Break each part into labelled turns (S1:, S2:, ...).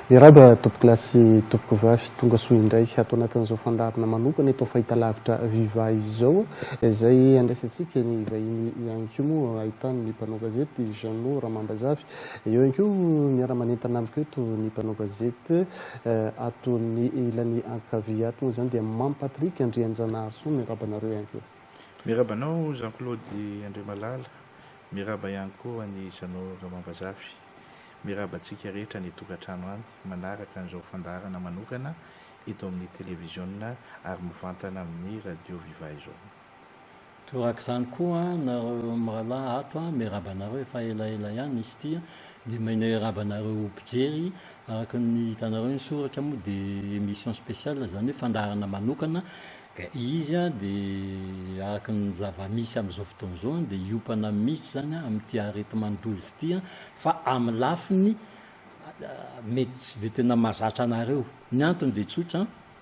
S1: Miarahaba tompokolahy sy tompokovavy, tonga soa indray ato anatin'izao fandaharana manokana eto fahitalavitra Viva izao, izay andraisantsika ny vahiny ihany koa moa ahitany ny mpanao gazety Jeannot Ramambazafy, eo ihany koa miara-manentana amiko eto ny mpanao gazety ato amin'ny ilany ankavia ato moa izany dia Mamy Patrick Andrianjanaharisoa, miarahaba anareo ihany koa.
S2: Miarahaba anao Jean Claude Andriamalala, miarahaba ihany koa an'i Jeannot Ramambazafy. Miarahaba antsika rehetra any an-tokantrano any manaraka an'izao fandaharana manokana eto amin'ny televiziona ary mivantana amin'ny radio Viva izao.
S3: Torak'izany koa nareo mirahalahy ato a, miarahaba anareo efa elaela ihany izy ity a, dia miarahaba anareo mpijery, araka ny hitanareo ny soratra moa dia émission spéciale izany hoe fandaharana manokana Ka izy dia araka ny zava-misy amin'izao fotoana izao dia hiompana mihitsy izany amin'ity areti-mandoza ity fa amin'ny lafiny mety tsy dia tena mahazatra anareo. Ny antony dia tsotra,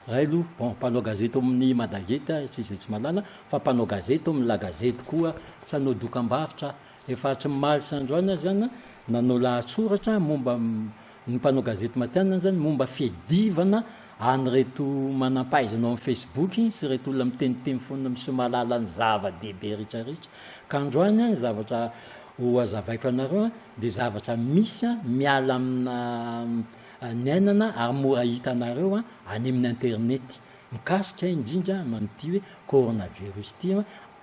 S3: ray aloha, bon mpanao gazety ao amin'ny Madagate aho, tsy izay tsy mahalala, fa mpanao gazety ao amin'ny La Gazette koa, tsy hanao dokam-barotra aho. Efa hatry ny omaly sy androany aho izany nanao lahatsoratra momba ny mpanao gazety matihanina izany momba fiadivana an'ireto manampahaizana ao amin'ny Facebook sy ireto olona miteniteny foana miseho mahalala ny zava-dehibe rehetrarehetra. Ka androany ny zavatra ho hazavaiko anareo dia zavatra misy miala amina niainana ary mora hitanareo any amin'ny internet mikasika indrindra amin'ity hoe coronavirus ity.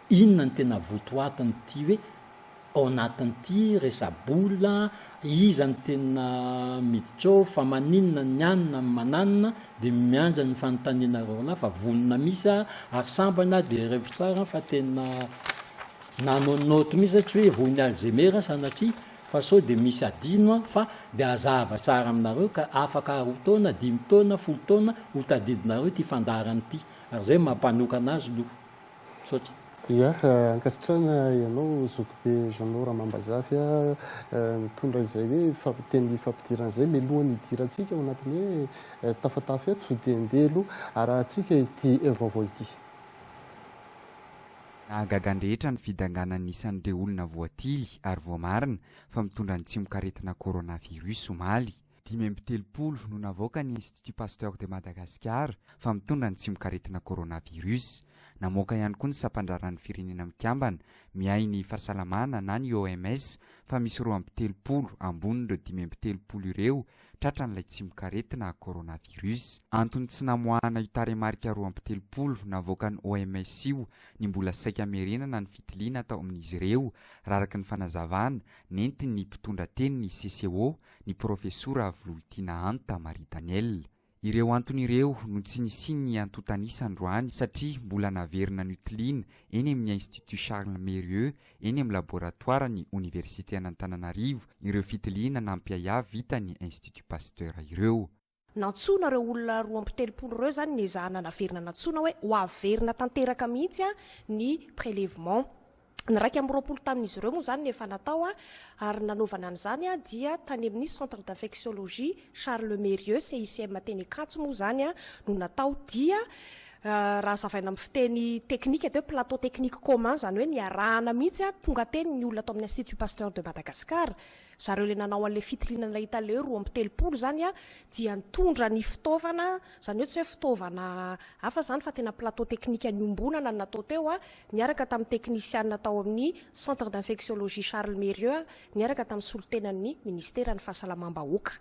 S3: Inona no tena votoatin'ity hoe ao anatin'ity resa-bola, iza no tena miditra ao, fa maninona ny anona no mananona, dia miandry ny fanontanianareo roalahy fa vonona mihitsy aho ary sambany aho dia revy tsara fa tena nanao note mihitsy aho, tsy hoe voan'ny alzheimer sanatria fa sao dia misy adino aho fa dia hazava tsara aminareo ka afaka roa taona, dimy taona, folo taona ho tadidinareo ity fandaharana ity ary izay mampanokana azy aloha. Misaotra.
S1: Ia, ankasitrahana ianao zokibe Jeannot Ramambazafy a, nitondra izay hoe teny fampidirana izay mialohan'ny hidirantsika ao anatin'ny hoe tafatafa eto dia ndeha aloha arahantsika ity vaovao ity.
S4: Nahagaga ny rehetra ny fidanganan'ny isan'ireo olona voatily ary voamarina fa mitondra ny tsimokaretina coronavirus omaly. 35 no navoakan'ny Institut Pasteur de Madagascar fa mitondra ny tsimokaretina coronavirus. Namoaka ihany koa ny sampandraharahan'ny Firenena Mikambana miahy ny fahasalamana na ny OMS fa misy 32 ambonin'ireo 35 ireo tratran'ilay tsimokaretina coronavirus. Antony tsy namoahana io tarehimarika 32 navoakan'ny OMS io ny mbola saika hamerenana ny fitiliana atao amin'izy ireo raha araka ny fanazavana nentin'ny mpitondra tenin'ny CCO ny Profesora Vololtiana Hanta Marie Danielle. Ireo antony ireo no tsy nisian'ny antontan'isa androany satria mbola naverina notiliana eny amin'ny Institut Charles Mérieux eny amin'ny laboratoaran'ny Oniversitean'Antananarivo ireo fitiliana nampiahiahy vitan'ny Institut Pasteur ireo.
S5: Nantsoina ireo olona 32 ireo izany nezahana naverina nantsoina hoe ho averina tanteraka mihitsy ny prélèvement. Ny 21 tamin'izy ireo moa izany no efa natao ary nanaovana an'izany dia tany amin'ny Centre d'infectiologie Charles Mérieux, CICM teny Ankatso moa izany no natao dia raha hazavaina amin'ny fiteny teknika dia hoe plateau technique commun izany hoe niarahana mihitsy tonga teny ny olona tao amin'ny Institut Pasteur de Madagascar Zareo ilay nanao an'ilay fitiliana nahita ilay hoe 32 izany dia nitondra ny fitaovana, izany hoe tsy hoe fitaovana hafa izany fa tena plateau technique niombonana no natao teo niaraka tamin'ny teknisiana tao amin'ny Centre d'infectiologie Charles Mérieux niaraka tamin'ny solontenan'ny Ministeran'ny Fahasalamam-bahoaka.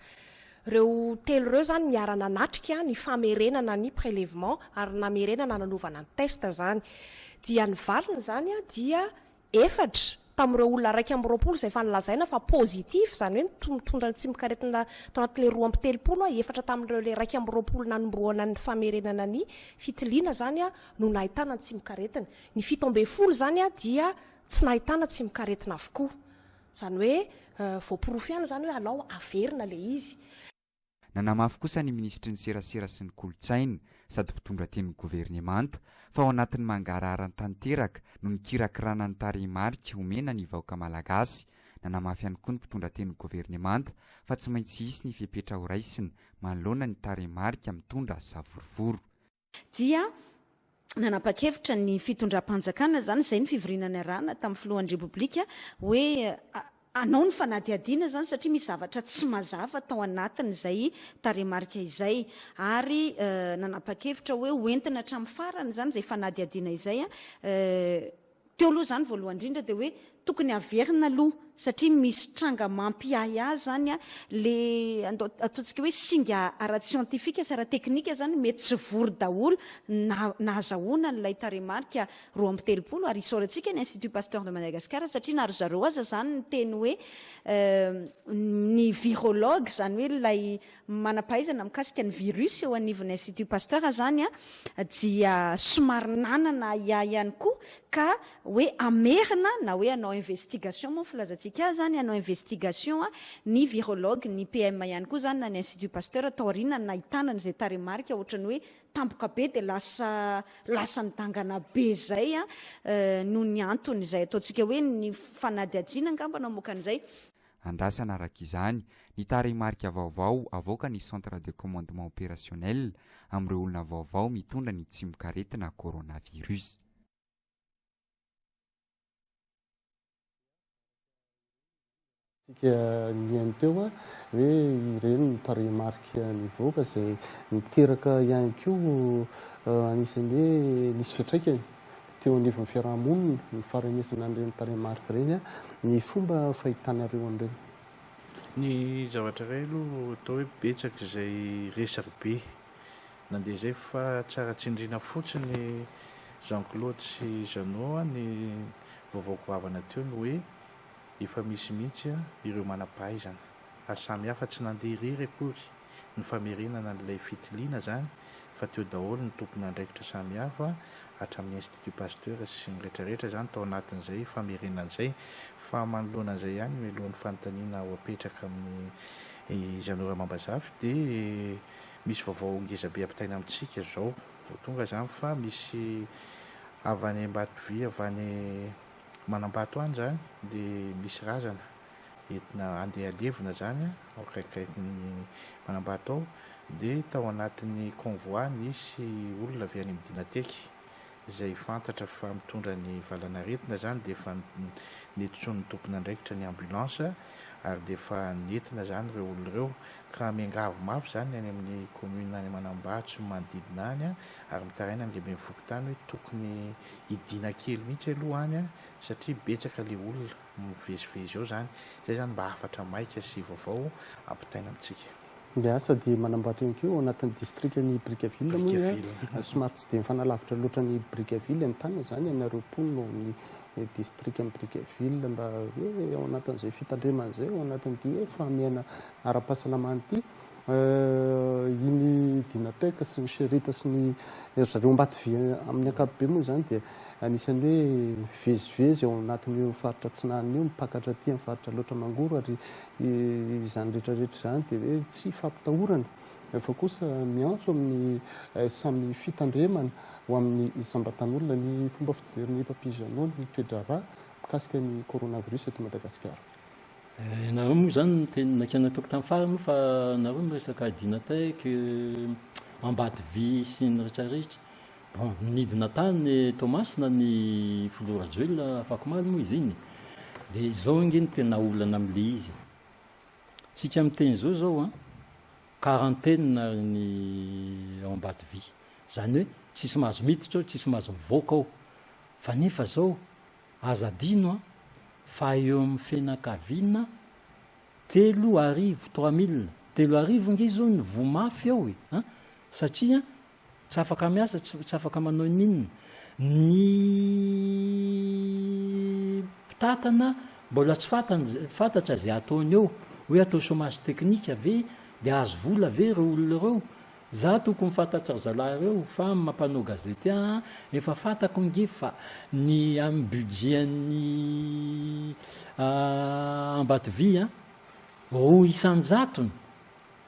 S5: Ireo telo ireo izany niara-nanatrika ny famerenana ny prélèvement ary namerenana nanaovana ny test izany. Dia ny valiny izany dia Efatra tamin'ireo olona 21 izay efa nolazaina fa positif, izany hoe mitondra ny tsimokaretina tao anatin'ilay 32, efatra tamin'ireo ilay 21 nanombohana ny famerenana ny fitiliana izany no nahitana ny tsimokaretina. Ny 17 izany dia tsy nahitana tsimokaretina avokoa. Izany hoe voaporofo ihany izany hoe alao averina ilay izy.
S4: Nanamafy kosa ny minisitry ny Serasera sy ny Kolontsaina sady mpitondra tenin'ny governemanta fa ao anatin'ny mangarahara tanteraka no nikirakirana ny tarehimarika omena ny vahoaka malagasy. Nanamafy ihany koa ny mpitondra tenin'ny governemanta fa tsy maintsy hisy ny fepetra horaisina manoloana ny tarehimarika mitondra savorovoro.
S6: Dia nanapa-kevitra ny fitondram-panjakana izany, izay ny fivoriana niarahana tamin'ny filohan'ny Repoblika hoe. Hanao ny fanadihadiana izany satria misy zavatra tsy mazava tao anatin'izay tarehimarika izay ary nanapa-kevitra hoe ho entina hatramin'ny farany izany izay fanadihadiana izay. Teo aloha izany voalohany indrindra dia hoe tokony haverina aloha satria misy tranga mampiahiahy izany le andao ataontsika hoe singa ara-tsiantifika sy ara-teknika izany mety tsy vory daholo nahazahoana an'ilay tarehimarika 32 ary isaorantsika ny Institut Pasteur de Madagascar satria na ry zareo aza izany niteny hoe ny virologue izany hoe ilay manam-pahaizana mikasika ny virus eo anivon'ny Institut Pasteur izany dia somary nanana ahiahy ihany koa ka hoe hamerina na hoe hanao investigation moa ny filazantsika azy izany hanao investigation ny virologue ny PM ihany koa izany na ny Institut Pasteur taoriana nahitana an'izay tarehimarika ohatran'ny hoe Tampoka be dia lasa lasa nidangana be izay noho ny antony izay ataontsika hoe ny fanadihadiana angamba no hamoaka an'izay.
S4: Andrasana araka izany ny tarehimarika vaovao avoakan'ny Centre de commandement opérationnel amin'ireo olona vaovao mitondra ny tsimokaretina coronavirus.
S1: Tsika nihaino teo hoe ireny ny tarehimarika nivoaka izay niteraka ihany koa anisan'ny hoe nisy fiantraikany teo anivon'ny fiaraha-monina ny faharenesana an'ireny tarehimarika ireny, ny fomba fahitanareo an'ireny.
S2: Ny zavatra iray aloha atao hoe betsaka izay resaky be nandeha izay fa tsara tsindriana fotsiny Jean Claude sy Jeannot ny vaovao goavana teo ny hoe Efa misy mihitsy ireo manam-pahaizana ary samy hafa tsy nandeha irery akory ny famerenana an'ilay fitiliana izany fa teo daholo ny tompon'andraikitra samy hafa hatramin'ny Institut Pasteur sy ny rehetra rehetra izany tao anatin'izay famerenana izay fa manoloana an'izay ihany mialohan'ny fanontaniana ho apetraka amin'i Jeannot Ramambazafy dia misy vaovao ngezabe ampitaina amintsika izao vao tonga izany fa misy avy any Ambatovy avy any Manambato any izany dia misy razana entina andeha halevina izany ao akaikikaikin'ny Manambato ao dia tao anatin'ny convoi nisy olona avy any amin'ny Dinateky izay fantatra fa mitondra ny valanaretina izany dia efa nentsoin'ny tompon'andraikitra ny ambulance ary dia efa nentina izany ireo olona ireo ka miangavy mafy izany ny any amin'ny commune any Manambato sy ny manodidina any ary mitaraina ny lehiben'ny fokontany hoe tokony Hidiana kely mihitsy aloha any satria betsaka le olona mivezivezy eo zany, zay zany mba hafatra maika sy vaovao ampitaina amintsika.
S1: Ya, sady Manambato ihany koa ao anatin'ny distrikan'i Brickaville moa ya, somary tsy dia mifanalavitra loatra an'i Brickaville ny tany izany ianareo mponina ao amin'ny distrikan'i Brickaville mba hoe ao anatin'izay fitandremana izay, ao anatin'ity hoe fahamehana ara-pahasalamana ity. Iny Dynatec sy ny Sherita sy ny ry zareo Ambatovy amin'ny ankapobeny moa izany dia anisan'ny hoe mivezivezy ao anatin'io faritra Atsinanana io, mipakatra aty amin'ny faritra Alaotra Mangoro ary izany rehetra rehetra izany dia hoe tsy fampitahorana fa kosa miantso amin'ny samy fitandremana ho amin'ny isam-batan'olona ny fomba fijerin'ny Papy Jeannot ny toe-draharaha mikasika ny coronavirus eto Madagasikara.
S3: Nareo moa zany niteny naika nataoko tamin'ny farany moa fa nareo miresaka Dynatec, Ambatovy sy ny rehetra rehetra. Bon, nidina tany Toamasina ny filoha Rajoelina afakomaly moa izy iny. Dia izao ange no tena olana amin'ilay izy. Tsika miteny izao izao an, quarantaine ny ao Ambatovy. Izany hoe tsisy mahazo miditra ao, tsisy mahazo mivoaka ao. Fa nefa izao Aza adino an, fa eo amin'ny fianakaviana 3000, 3000, 3000 nge zao ny voa mafy ao e, an, satria tsy afaka miasa, tsy tsy afaka manao n'inona. Ny mpitantana mbola tsy fantany, fantatra izay ataony eo, hoe atao chômage technique ve, dia ahazo vola ve ireo olona ireo? Za tokony fantatry ry zalahy ireo fa amin'ny maha mpanao gazety ahy efa fantako nge fa ny amin'ny budget an'ny Ambatovy an, roa isan-jatony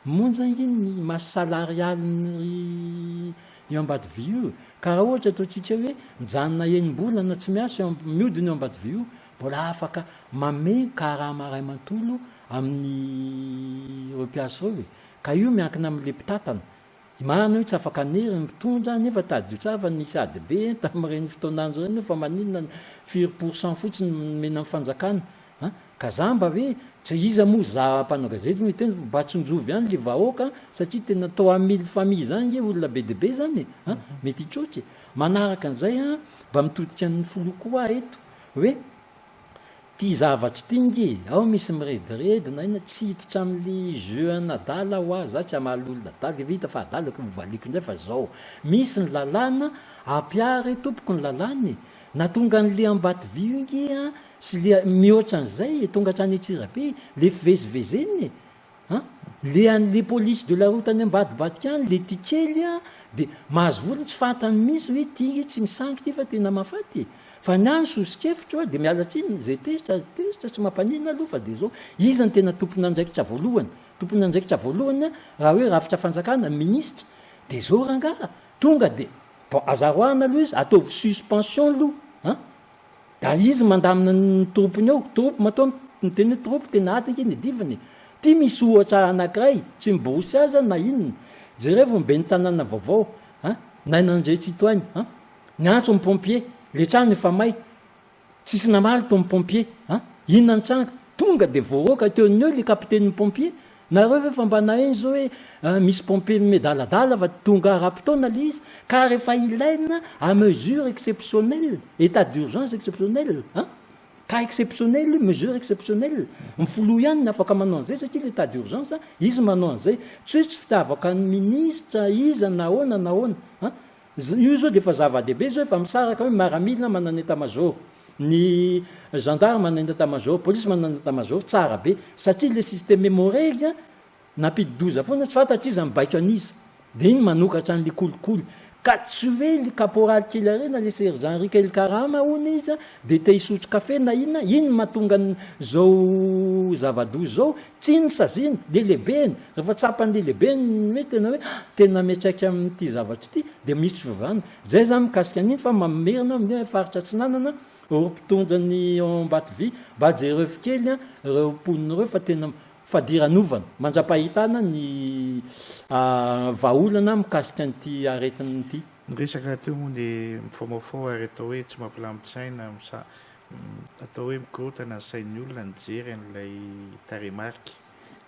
S3: monja nge ny masse salariale-n'ny io Ambatovy io e. Ka raha ohatra ataontsika hoe mijanona enim-bolana tsy miasa eo mihodina io Ambatovy io, mbola afaka mamehy karama iray manontolo amin'ireo mpiasa ireo e. Ka io miankina amin'ilay mpitantana. Marina hoe tsy afaka hanery ny mpitondra nefa tadidio tsara fa nisy ady be tamin'ireny fotoan'andro ireny hoe fa maninona ny firy pour cent fotsiny no nomena ny fanjakana an! Ka za mba hoe tsy iza moa za mpanao gazety no hiteny fa mba tsinjovy ihany le vahoaka satria tena 3000 famille zany nge olona be dia be zany e a! Mety hitroatra e! Manaraka an'izay an, mba mitodika amin'ny filoha koa aho eto hoe ty zavatra ity nge ao misy mirediredy na inona tsy hiditra amin'le jeu an'adala aho a, za tsy hamaly olona adala, efa hita fa adala ko hovaliako indray fa zao, misy ny lalàna ampiaro tompoko ny lalàna e! Na tonga an'le Ambatovy io nge an, sy le mihoatra an'izay e, tonga hatrany Antsirabe e, le fivezivezena e, an, le an'le police de la route any ambadibadika any, le ty kely an, de mahazo vola, tsy fantany mihitsy hoe ty nge tsy misangy ty fa tena mahafaty e. Fa ny ahy ny soso-kevitro an, de miala tsiny zay tezitra, tezitra tsy mampaninona aloha fa de zao, iza no tena tompon'andraikitra voalohany? Tompon'andraikitra voalohany an, raha hoe rafitra fanjakana, ministra, de zao rangaha, tonga de Bon aza roahina aloha izy, ataovy suspension aloha an! Da izy mandamina ny troupe-ny eo, troupe matoa miteny hoe troupe tena aty ange ny adivany e! Ty misy ohatra anakiray, tsy miborosy aza na inona, jerevo ny ben'ny tanàna vaovao an! Naina Andriantsitohaina an! Niantso ny pompier, le trano efa may, Tsisy namaly tao amin'ny pompier an! Inona nitranga? Tonga dia voaroaka teo no eo le kapitenin'ny pompier. Nareo ve efa mba naheno zao hoe misy pompier miadaladala fa tonga ara-potoana le izy? Ka rehefa ilaina à mesure exceptionnelle, état d'urgence exceptionnel an! Cas exceptionnel io, mesure exceptionnelle. Ny filoha ihany no afaka manao an'izay satria l'état d'urgence izy manao an'izay. Tsy hoe tsy fitiavako an'ny ministra iza na ahoana na ahoana an! Io zao dia efa zava-dehibe zao efa misaraka hoe miaramila manana état major, ny gendarme manana état major, police manana état major, tsara be satria le système memorely a nampidi-doza foana tsy fantatra iza mibaiko an'iza, dia iny manokatra an'le kolikoly, ka tsy hoe le caporal kely ary na le sergent ry kely karama hono izy a dia te hisotro kafe na inona, iny no mahatonga an'izao zava-doza izao, tsy iny saziana, le lehibeny, Rehefa tsapan'ny lehibe ny hoe tena hoe tena miantraika amin'ity zavatra ity dia misy fiovana. Zay zany mikasika an'iny fa mamerina amin'ny hoe faritra atsinanana ireo mpitondra ny ao Ambatovy mba jereo kely ireo mponina ireo fa tena fadiranovana mandra-pahitana ny vahaolana mikasika an'ity aretina ity.
S2: Ny resaka teo moa dia mifamoafoa ary atao hoe tsy mampilamin-tsaina, atao hoe mikorontana ny sain'ny olona nijery an'ilay tarehimarika.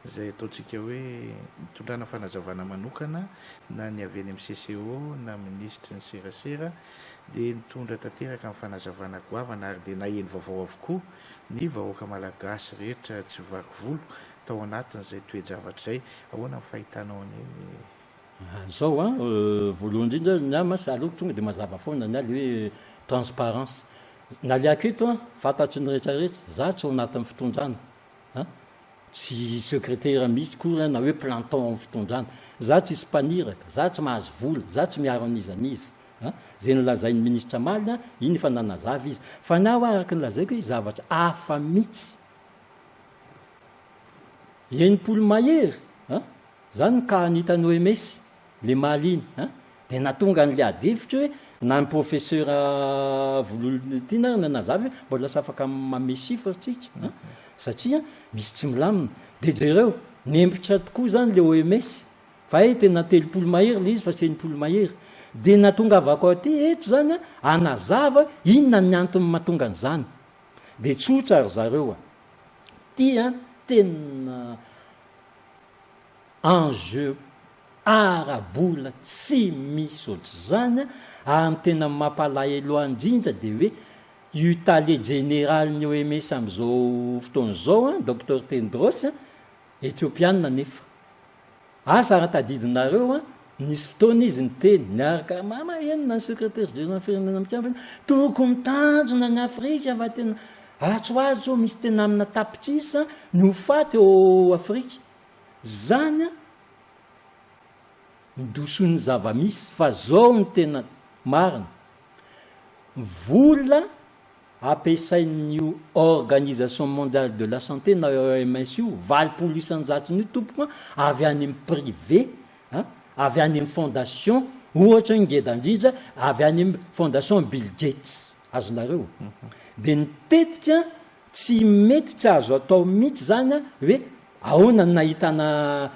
S2: izay ataontsika hoe nitondrana fanazavana manokana na ny avy eny amin'ny CCO na minisitry ny serasera dia nitondra tanteraka ny fanazavana goavana ary dia naheno vaovao avokoa ny vahoaka malagasy rehetra tsy vaky volo tao anatin'izay toe-javatra izay. Ahoana ny fahitanao an'iny?
S3: Zao an, voalohany indrindra ny ahy mantsy aleoko tonga dia mazava foana ny ahy le hoe transparence. Naleako eto an, fantatry ny rehetra rehetra, za tsy ao anatin'ny fitondrana an, Tsy secrétaire mihitsy kory aho na hoe planton amin'ny fitondrana. Za tsisy mpaniraka, za tsy mahazo vola, za tsy miaro an'iza n'iza. A! Zay nolazain'ny ministra omaly a, iny efa nanazava izy. Fa ny ahy hoa araka ny lazaiko hoe zavatra hafa mihitsy. 60 mahery a! Zany ny cas ny hitan'ny OMS. Le Mali iny an! Dia nahatonga an'ilay ady hevitra hoe na ny professeur Vololontiana ary nanazava hoe mbola tsy afaka manome chiffre tsika an! Satria misy tsy milamina. Dia jereo, nempotra tokoa izany le OMS fa hay tena 30 mahery le izy fa tsy 60 mahery. Dia nahatongavako aty eto izany an, hanazava inona ny antony mahatonga an'izany. Dia tsotra ry zareo an! Ity an tena. Enjeu ara-bola tsy misy ohatr'izany ary ny tena mampalahelo ahy indrindra dia hoe io tale jeneralin'ny OMS amin'izao fotoana izao an, Docteur Tendros an, Etiopiana nefa. Asa raha tadidinareo an, nisy fotoana izy niteny niaraka mama enina ny secrétaire général firenena mikambana, tokony mitandrina ny Afrika fa tena atsy ho atsy zao misy tena amina tapitrisa ny ho faty ao Afrika. Zany an, ndosoin'ny zava-misy fa zao no tena marina, vola ampiasain'io Organisation Mondiale de la Santé na OMS io, 80 isan-jatony io tompoko an, avy any amin'ny privé an, avy any amin'ny fondation, ohatra ny ngeda indrindra avy any amin'ny fondation Bill Gates, azonareo? Dia ny tetika Tsy mety tsy azo atao mihitsy zany an hoe ahoana no nahitana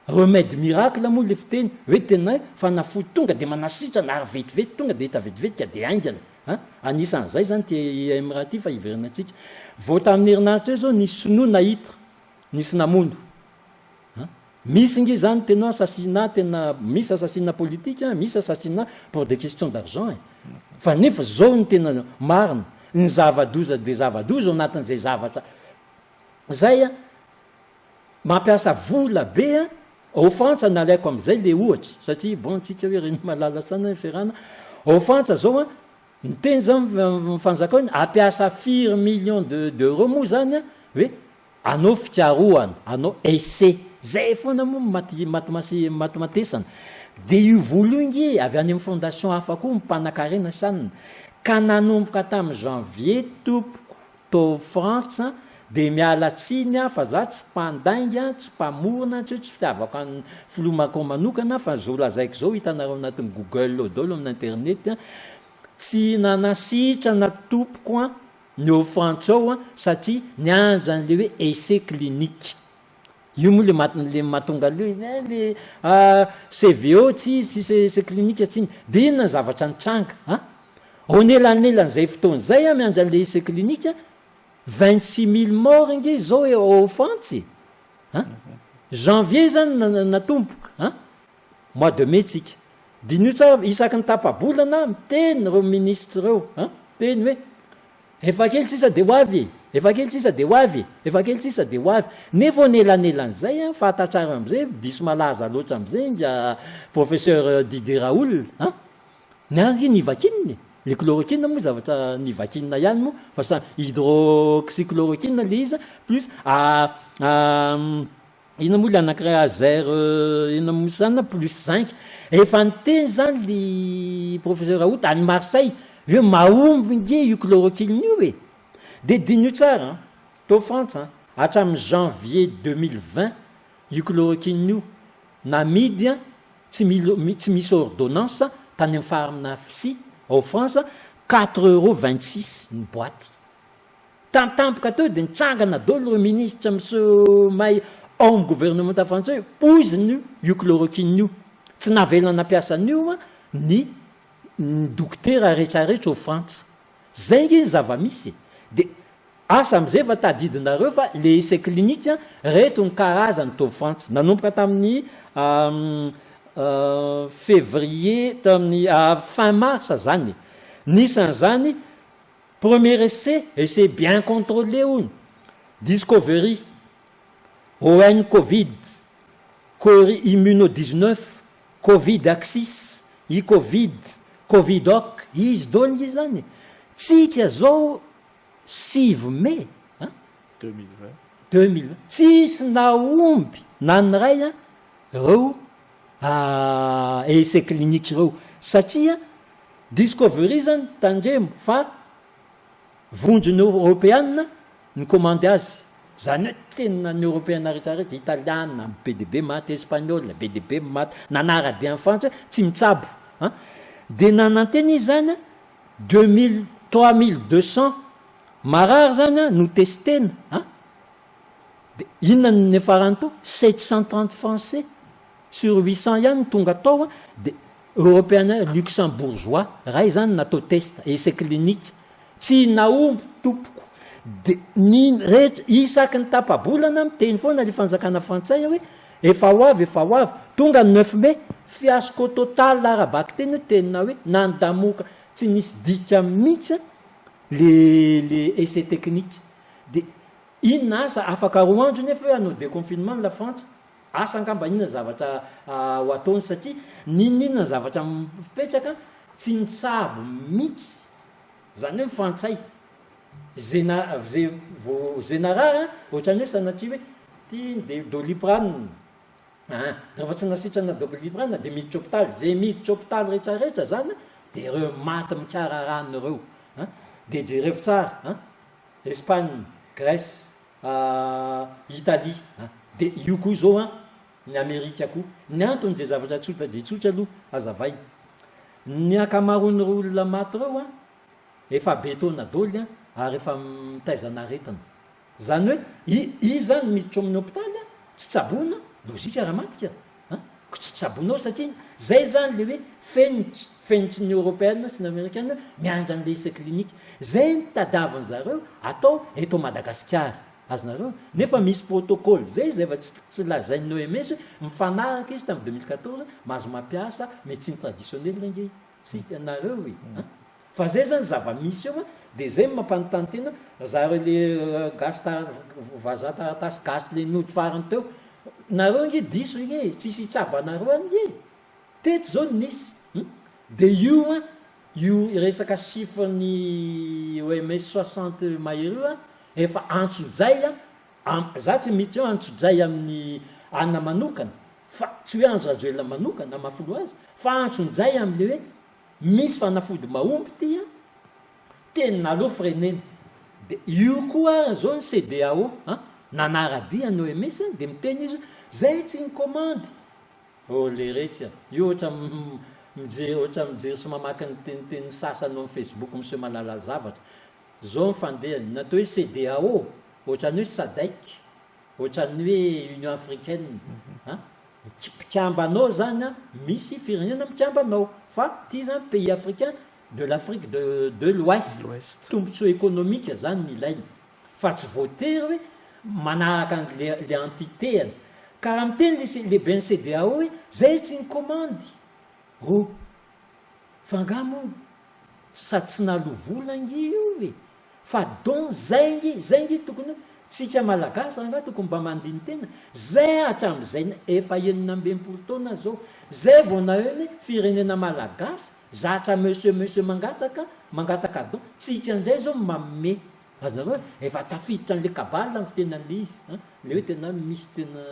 S3: remède miracle moa le fiteny hoe tena hoe fanafody tonga de manasitrana ary vetivety tonga de hita vetivety ka de haingana an! Anisan'izay zany ity IMRA ity fa hiverenantsika. Vao tamin'ny herinandro teo izao nisy sinoa nahita, nisy namono. An! Misy nge izany tena assassinat tena misy assassinat politique an, misy assassinat pour des questions d'argent e. Fa nefa zao no tena marina, ny zava-doza dia zava-doza ao anatin'izay zavatra zay an, mampiasa vola be an, ao Frantsa nalaiko am'izay le ohatra satria bon tsika hoe reny malala saina ny ferana, ao Frantsa zao an, niteny zany ny fanjakana hoe hampiasa firy millions de d'euros moa zany an, hoe Anao fikarohana, anao essai, zay foana moa maty matimasy matimatesana. De io vola io nge avy any amin'ny fondation hafa koa mpanakarena sanina. Ka nanomboka tamin'ny janvier tompoko tao Frantsa de miala tsiny aho fa za tsy mpandainga, tsy mpamorona, tsy hoe tsy fitiavako an'i filoha Macron manokana fa zao lazaiko zao hitanareo anatin'ny google ao daholo amin'ny internet, tsy nanasitrana tompoko an! ny ao Frantsa ao satria niandry an'le hoe essai clinique. Io moa le maty le mahatonga an'le hoe eh le CVO tsy izy tsisy essai clinique tsy inona. De inona ny zavatra nitranga an? Ao anelanelan'izay fotoana izay an miandry an'le essai clinique, 26 000 morts ange izao e ao Frantsa e! An? Janvier zany natomboka an? Mois de mai tsika. Diniho tsara fa isaky ny tapa-bolana miteny ireo minisitra ireo an, miteny hoe efa kely sisa dia ho avy e, efa kely sisa dia ho avy e, efa kely sisa dia ho avy. Nefa eo anelanelan'izay an, fantatrareo amin'izay, diso malaza loatra amin'izay inga professeur Didier Raoul an, ny azy nge nivakinina e, le chloroquine moa zavatra nivakinina ihany moa fa samy hydroxychloroquine le izy plus Inona moa le anakiray azer inona moa zany plus zinc efa niteny zany le professeur Raoult any Marseille hoe mahomby nge io chloroquine io e! De diniho tsara an, tao Frantsa an, hatramin'ny janvier 2020 io chloroquine io namidy an tsy mil tsy misy ordonnance tany amin'ny pharmacie ao France quatre euros 26 ny boite. Tampotampoka teo dia nitsangana daholo ireo minisitra misomay ao amin'ny governemanta frantsay hoe poizina io chloroquine io. Tsy navela nampiasa an'io ny ny dokotera rehetrarehetra ao Frantsa. Zay nge ny zava-misy e. Dia asa amin'izay fa tadidinareo fa le essai clinique reto ny karazany tao Frantsa. Nanomboka tamin'ny février tamin'ny fin mars zany e. Nisy an'izany Premier essai, essai bien contrôlé hono, Discovery, ON Covid, Cori Immuno 19, Covid Axis, I-Covid, Covidoc, izy daholo nge zany e! Tsika zao sivy mai an!
S2: 2020.
S3: 2020, tsisy nahomby na ny iray an ireo essai clinique ireo satria Discovery zany tandremo fa vondrona eoropeana nikomandy azy, zany hoe tena ny eoropeana rehetra rehetra, italiana be dia be maty, espagnol be dia be maty, nanara-dia an'i Frantsa hoe tsy mitsabo an! dia nanantena izy zany an 2000 3200 marary zany an no testena an! dia inona no niafarany tao? 730 français sur 800 ihany no tonga tao an, dia Europeana luxembourgeois ray zany natao test, essai clinique, tsy nahomby tompoko, de ny rehetra isaky ny tapa-bolana miteny foana le fanjakana frantsay hoe efa ho avy efa ho avy, tonga ny neuf mai, fiasco total ara-bakiteny io tena hoe nandamoka tsy nisy dika mihitsy le le essai technique, de inona asa afaka roa andro nefa hoe hanao deconfinement la frantsa, Asa angamba inona zavatra ho ataony satria n'inon'inona zavatra mipetraka tsy nitsabo mihitsy zany hoe ny frantsay ze na ze vo ze narary an ohatran'ny hoe sanatria hoe ty de doliprane an rehefa tsy nasitrana doliprane de miditra hopitaly ze miditra hopitaly rehetra rehetra zany de ireo maty mikararano ireo an de jerevo tsara an Espagne Grèce Italie an! Dia io koa izao an, ny Amerika koa. Ny antony dia zavatra tsotra dia tsotra aloha hazavaina. Ny ankamaroan'ireo olona maty ireo an, efa be taona daholo an, ary efa mitaizana aretina. Izany hoe i izy izany miditra ao amin'ny hopitaly an, tsy tsaboina, lojika raha maty ka. An! Ko tsy tsaboinao satria zay zany le hoe fenitra, fenitry ny Europeana sy ny Amerikana miandry an'le essai clinique. Zay ny tadiavin zareo atao eto Madagasikara. Azonareo? Nefa misy protocole zay izay efa tsy lazain'ny OMS hoe mifanaraka izy tamin'ny 2014 mahazo mampiasa médecine traditionnelle ange tsika nareo e. Fa zay zany zava-misy eo an, de zay no mampanontany tena ry zareo le gasy tara vazaha taratasy gasy le nody farany teo, nareo nge diso nge e, tsisy hitsabo anareo any nge e, teto zao no nisy hum, de io an, io resaka chiffre ny OMS 60 mahery io an, efa antsojay an, am za tsy mitsy hoe antsojay amin'ny anona manokana, fa tsy hoe Andry Rajoelina manokana maha filoha azy, fa antsonjay amle hoe Misy fanafody mahomby ty an! Tena aleo freinena. De io koa ary zao ny CEDEAO an! Nanaradia ny OMS an, de miteny izy hoe zay tsy nikomandy. Oh leretsy a! Io ohatra mijery ohatra mijery sy mamaky ny tenitenin'ny sasany ao amin'ny Facebook miseho mahalala zavatra. Zao ny fandehany, ny atao hoe CEDEAO ohatran'ny hoe SADEC, ohatran'ny hoe Union Africaine an! Mpikambana ao zany an, misy firenena mikambana ao, fa ty zany pays africain de l'Afrique de de l'ouest, tombotsoa économique zany no ilainy, fa tsy voatery hoe manaraka an'le le entité-ny. Ka raha miteny le C- lehiben'ny CEDEAO hoe zay tsy nikomandy, oh! Fa angaha moa sady tsy naloa vola ange io e! Fa don zay nge, zay nge tokony tsika malagasy rangaha tokony mba mandini-tena, zay hatramizay efa 66 taona zao, zay vao naheno hoe firenena malagasy zatra monsieur monsieur mangataka, mangataka don, tsika ndray zao manome, azonareo e, efa tafiditra anle cabale ny fiteny anle izy an, le hoe tena misy tena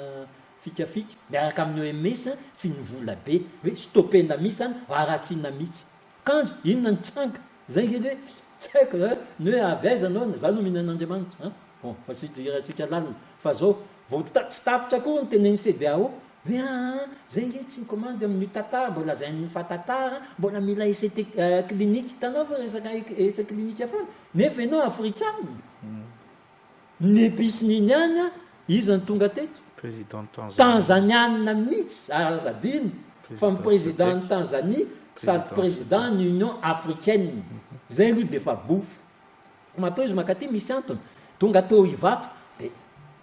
S3: fikafika miaraka amin'ny OMS sy ny vola be, hoe stopena mitsy zany, haratsiana mitsy. Kanjo inona ny tranga? Zay nge le tsy haiko eh, ny hoe avy aiza anao, za no mino an'Andriamanitra an, bon fa tsy idirantsika lalina, fa zao vao tsy tapitra akory ny tenenin'ny CEDEAO hoe aa zay nge tsy nikomandy amin'io tantara mbola lazain'ny fa tantara mbola mila essai clinique, hitanao fa resaka essai clinique foana nefa ianao afrikanina. Ny epice-ny iny ihany an, iza no tonga teto?
S2: Président Tanzanie.
S3: Tanzaniana mihitsy, ary aza adino fa ny président ny Tanzanie sady président ny Union africaine. Zay aloha dia efa bofo. Matoa izy mankaty misy antony. Tonga teo Ivato dia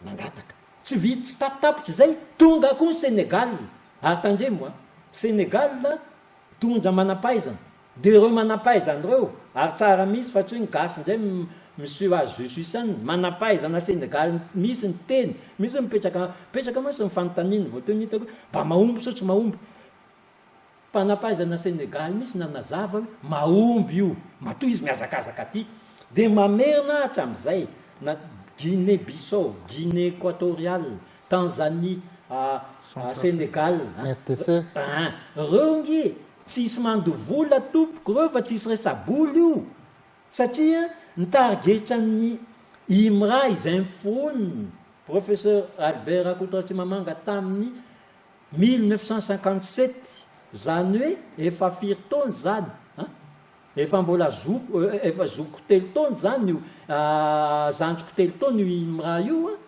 S3: nangataka. Tsy vita tsy tapitapitra izay, tonga koa ny Sénégal. Ary tandremo an, Sénégal tonja manam-pahaizana. Dia ireo manampahaizana ireo, ary tsara mihitsy fa tsy hoe ny gasy indray mi-monsieur ah je suis saine, manampahaizana Senegal misy ny teny, misy hoe mipetraka, mipetraka mantsy ny fanontaniana vao teo ny hitako hoe mba mahomby sao tsy mahomby. Mpanampahaizana Senegal mihitsy nanazava hoe mahomby io, matoa izy mihazakazaka aty. Dia mamerina hatramin'izay, na Guinée Bissau, Guinée Equatoriale, Tanzanie, Senegal,
S1: RDC.
S3: Reo nge tsisy mandoa vola tompoko reo fa tsisy resa-bola io satria ny tarigetran'ny IMRA izay noforoniny Professeur Albert Rakotoratsimamanga tamin'ny 1957 zany hoe efa firy taona zany an? Efa mbola zoko efa zokiko telo taona zany io zandriko telo taona io IMRA io an.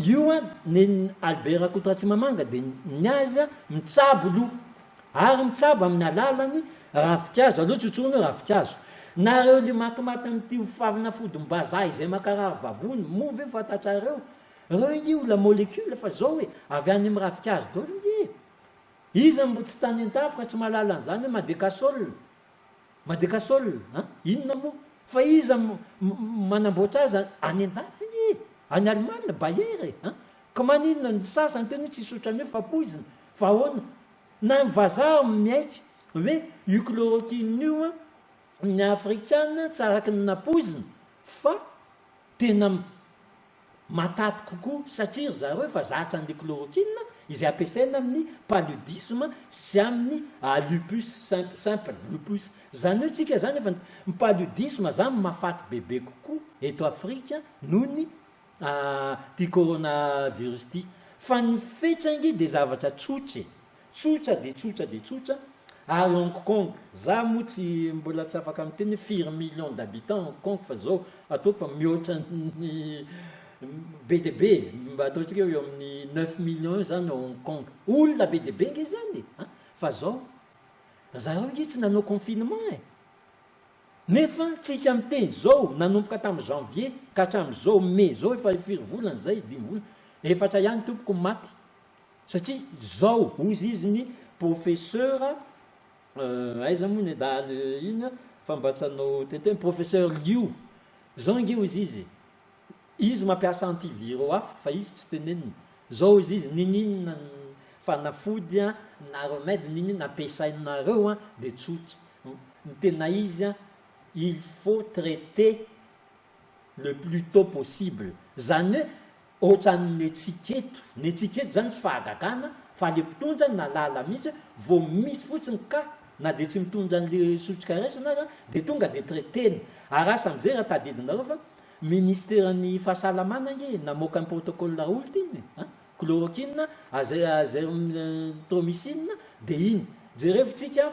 S3: Io an, nen'i Albert Rakotoratsimamanga dia ny azy an, mitsabo loha, ary mitsabo amin'ny alalan'ny ravinkazo, aleo tsotsorina hoe ravinkazo. Nareo le matimaty amin'ity fanafodimbazaha izay mankarary vavony, moa ve fantatrareo? Reo ange olona molecule fa zao e, avy any amin'ny ravinkazo daholo ange e. Iza no tsy tany an-dafy ka tsy mahalala an'izany hoe madecasol? Madecasol an! Inona moa? Fa iza manamboatra azy any an-dafy anie e! Any Allemagne, Bayer e! An! Ka maninona ny sasany teny hoe tsy hisotra an'io fa poizina? Fa ahoana? Na ny vazaha miaiky hoe io chloroquine io an, ny afrikana tsy araky ny nampoizina fa tena Mataty kokoa satria ry zareo efa zatra an'ilay chloroquine izay ampiasaina amin'ny paludisme sy amin'ny lupus simple, lupus. Izany hoe tsika izany efa ny paludisme izany mahafaty bebe kokoa eto Afrika noho ny ity coronavirus ity. Fa ny fetra ange dia zavatra tsotra e. Tsotra dia tsotra dia tsotra, ary Hong Kong, za moa tsy mbola tsy afaka miteny hoe firy millions d'habitants Hong Kong fa zao ataoko fa mihoatra ny. Be dia be, mba ataontsika hoe eo amin'ny neuf millions eo zany ao Hong Kong. Olona be dia be nge zany e! An! Fa zao, zareo nge tsy nanao confinement e! Nefa tsika miteny zao, nanomboka tamin'ny janvier ka hatramin'izao mai zao efa firy volana zay, dimy volana, efatra ihany tompoko ny maty. Satria zao, hozy izy ny professeur, aiza moa ny dahalo iny fa mba tsy hanao teniteny, professeur Liu, zao ange hozy izy e! Izy mampiasa antiviraux hafa fa izy tsy tenenina. Zao izy izy niniana ny fanafody an na remède niniana ampiasainareo an de tsotra. Ny tena izy an il faut traiter le plus tôt possible. Zany hoe ohatran'ny netsika eto, netsika eto zany tsy fahagagana fa le mpitondra nahalala mihitsy hoe vao misy fotsiny cas na dia tsy mitondra an'le sotrikaresina aza de tonga de traiter-na. Ary asa amizay raha tadidinareo fa Ministeran'ny fahasalamana ange namoaka ny protocole Raoult iny e! An! Chloroquine, azithromycine, dia iny. Jerevo tsika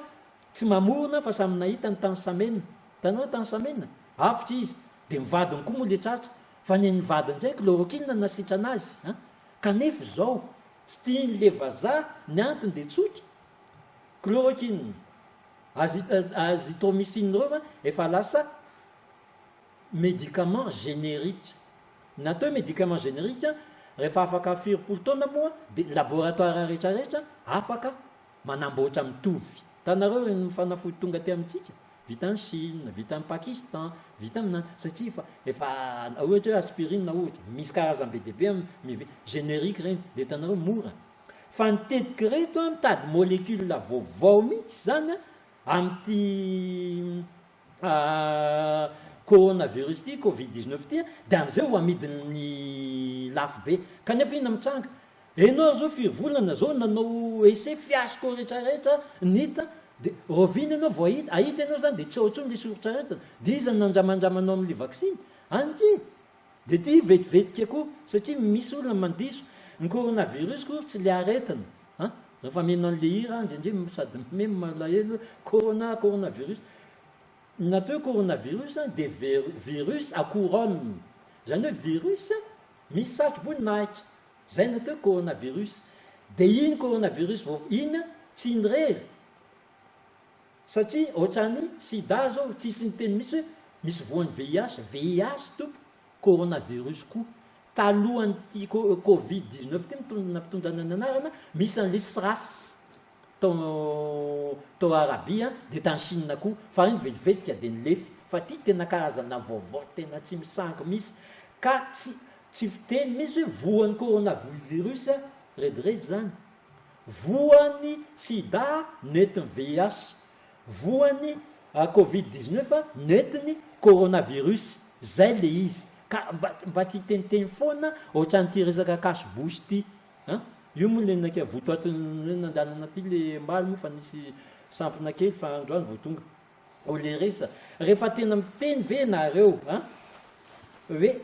S3: tsy mamorona fa samy nahita ny tany Samena. Hitanareo tany Samena? Avotra izy. Dia ny vadiny koa moa le tratra. Fa ny an'ny vadiny indray chloroquine nasitrana azy. An! Kanefa izao, tsy tian'le vazaha, ny antony dia tsotra. Chloroquine, azithromycine ireo efa lasa Médicament générique. Ny atao hoe médicament générique, rehefa afaka firompolo taona moa dia laboratoire rehetra rehetra afaka manamboatra mitovy. Hitanareo ireny fanafody tonga aty amintsika, vita any Chine, vita any Pakistan, vita amina, satria efa efa ohatra hoe aspirine ohatra, misy karazany be dia be amin'ny générique ireny, dia hitanareo mora. Fa ny tetika ireto an, mitady molécule vaovao mihitsy izany an, amin'ity Coronavirus ity, covid 19 ity dia amin'izay ho amidiny lafo be. Kanefa inona mitranga? Enao ary zao firy volana zao nanao essai fiasco rehetra rehetra ny hita dia rahoviana enao vao hahita? Hahita enao zany dia tsy ao intsony le soritr'aretina. Dia iza no nandramandramanao amin'le vaksiny? Any ity. Dia ity vetivetika koa satria misy olona mandiso. Ny coronavirus koa tsy le aretina. An! Rehefa mino an'le hira aho indraindray sady mimemy malahelo hoe corona coronavirus. Ny atao hoe coronavirus dia virus à couronne, izany hoe virus misy satroboninahitra, izay no atao hoe coronavirus. Dia iny coronavirus vao iny tsy iny irery, satria ohatran'ny sida zao tsisy niteny mihitsy hoe misy voan'ny VIH, VIH tompoko, coronavirus koa. Talohan'ity covid 19 ity nampitondrana ny anarana, misy an'ilay SRAS. Tao tao Arabie dia tany Chine koa fa iny vetivetika dia nilefy fa ty tena karazana vaovao tena tsy misangy misy ka tsy tsy fiteny misy hoe voan'ny coronavirus rediredy zany voan'ny sida nentin'ny VIH voan'ny covid 19 nentin'ny coronavirus zay le izy ka mba mba tsy hiteniteny foana ohatran'ity resaka cache bouche ty An! Io moa le naika votoatin'ny hoe nandehanana aty le omaly moa fa nisy sampona kely fa androany vao tonga. O le resa, rehefa tena miteny ve nareo an! Hoe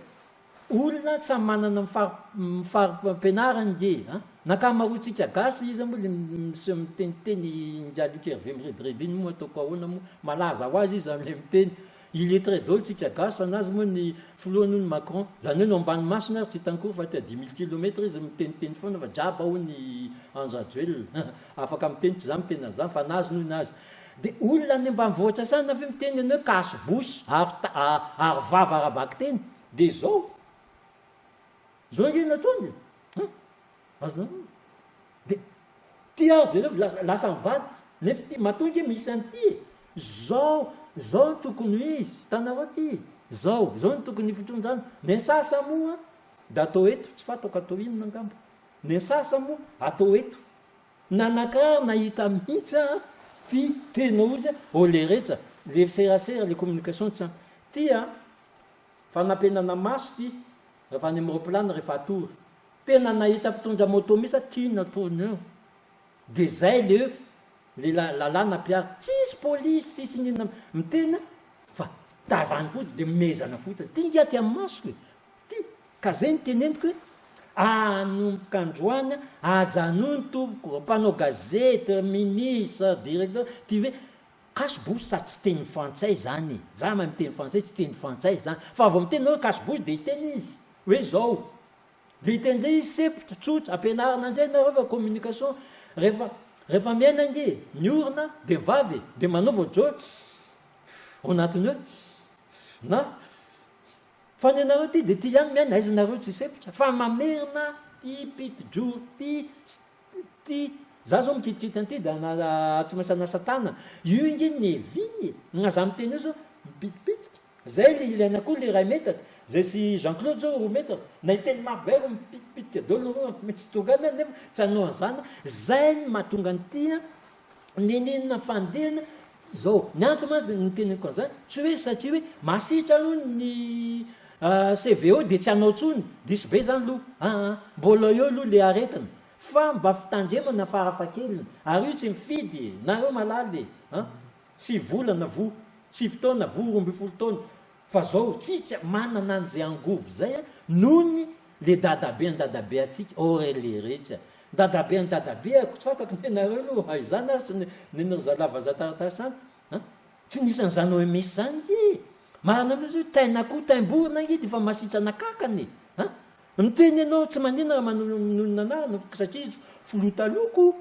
S3: olona samy manana ny fari ny fari-pampianarany nge an! Ny ankamaroantsika gasy iza moa le miseho miteniteny ingahy Luc Hervé mirediredy iny moa ataoko ahoana moa, malaza ho azy izy amle miteny. Illettré daholo tsika gasy fa nazy moa ny filohany hono Macron, zany hoe ny ao ambany masony ary tsy hitany koa fa aty à 10 000 kilomètres izy miteniteny foana fa jaba hono i Andry Rajoelina, afaka miteny tsy za miteny an'izany fa nazy noho nazy. De olona any ambanivohitra sasany ve miteny an'i hoe cache bouche, aro aro vava ara-bakiteny, de zao, zao ange no ataony e, hein, azonareo. De ty ary jereo lasa lasa mivadika nefa ty matoa nge misy an'ity e! Zao zao no tokony ho izy hitanareo ty zao zao no tokony hifitondrana ny sasa moa de atao eto tsy fantako atao inona angamba ny sasa moa atao eto nanakara nahita mihitsy aho ty tena ozy ô le rehetra le serasera le communication tsy ampy ty a fanapenana maso ty rehefa any amin'ny roplana rehefa atory Tena nahita mpitondra moto mihitsy aho ty nataony eo de zay le le lalàna ampiharina tsisy polisy tsisy n'inona miteny fa tazany fotsiny de mezana fotsiny ty nge aty amin'ny masoko e ty ka zay no teneniko hoe anomboka androany ajanony tompoko mpanao gazety ministre directeur ty hoe cache bouche sady tsy teny frantsay zany e za mahay miteny frantsay tsy teny frantsay zany fa vao miteny hoe cache bouche de hiteny izy. Hoe zao, vita indray izy sempotra, tsotra, ampianarina indray nareo fa communication, rehefa rehefa miaina ange e, ny orona dia ny vava e, dia manaova ohatr'izao hoe ao anatin'ny hoe na fa ny anareo ty dia ty ihany miaina, aiza nareo tsy sempotra fa mamerina ty piti-joro ty ty, za zao mikitikity an'ity dia ana tsy maintsy hanasa tanana, io nge ny eviny e, na za miteny io zao mipitipitsika. Zay le ilaina koa le iray metatra, zay sy Jean Claude zao roa metatra, na hiteny mafy be ary mipitipitika daholo nareo fa mety tsy tonga any nefa tsy hanao an'izany, zay no mahatonga an'ity an, nenenina fandehana zao, ny antony mantsy de niteneniko an'izany, tsy hoe satria hoe masitra aloha ny CVO de tsy hanao intsony, diso be zany aloha, aa mbola eo aloha le aretina, fa mba fitandremana farafahakeliny, ary io tsy mifidy e, nareo malala e, an. Sivy volana voa, sivy taona voa, 12 taona, fa zao tsika manana an'izay angovo zay a, nohony le dadabe an dadabe antsika, oh re leretsy a, dadabe an dadabeako, tsy fantako nenareo aloha izany ary tsy nen'ry zalahy vazaha taratasy zany an, tsy nisy an'izany OMS zany nge e, marina mihitsy hoe tain'akoho taim-borona nge de efa masitrana kankana e, an, miteny ianao tsy maninona raha manonona anarana satria izy filoha taloha ko.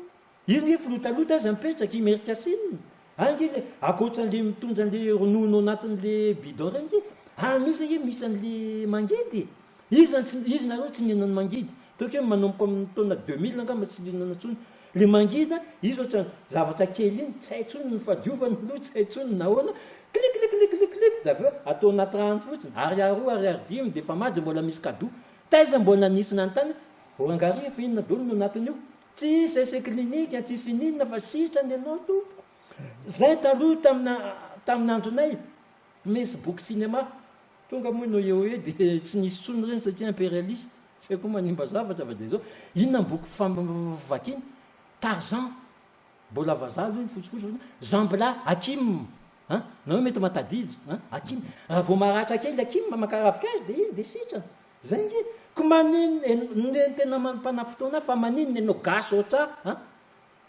S3: Izy nge filoha taloha taiza mipetraka Imeritsiasinina any nge le akoatran'le mitondra an'le ronono anatin'le bidon reny nge any mihitsy nge misy an'le mangidy e! Iza tsy izy nareo tsy nihinana mangidy toa hoe manomboka amin'ny taona 2000 angamba tsy nihinana intsony le mangidy izy ohatran'ny zavatra kely iny tsy hay intsony ny fadiovana aloha tsy hay intsony nahoana klik klik klik klik klik de avy eo atao anaty rano fotsiny ariary roa ariary dimy de efa maty de mbola misy cadeau taiza mbola nisy nanontany hoe rangahy fa inona daholo no anatin'io Tsisy essai clinique, tsisy ininona fa sitrana ianao tompoko. Zay taloha tamina tamin'ny andronay misy boky cinéma. Tonga moa ny OIOE dia tsy nisy intsony ireny satria impérialiste. Tsy haiko manimba zavatra fa dia zao. Inona ny boky famakiana? Tarzan. Mbola vazaha aloha iny fotsifotsy. Jean Bla, Hakim. An? Nareo mety mahatadidy. An? Hakim. Raha vao maratra kely Hakim maka ravinkazo dia iny dia sitrana. Zay nge ko manin en tena mampanafotoana fa maninona enao gasy otra an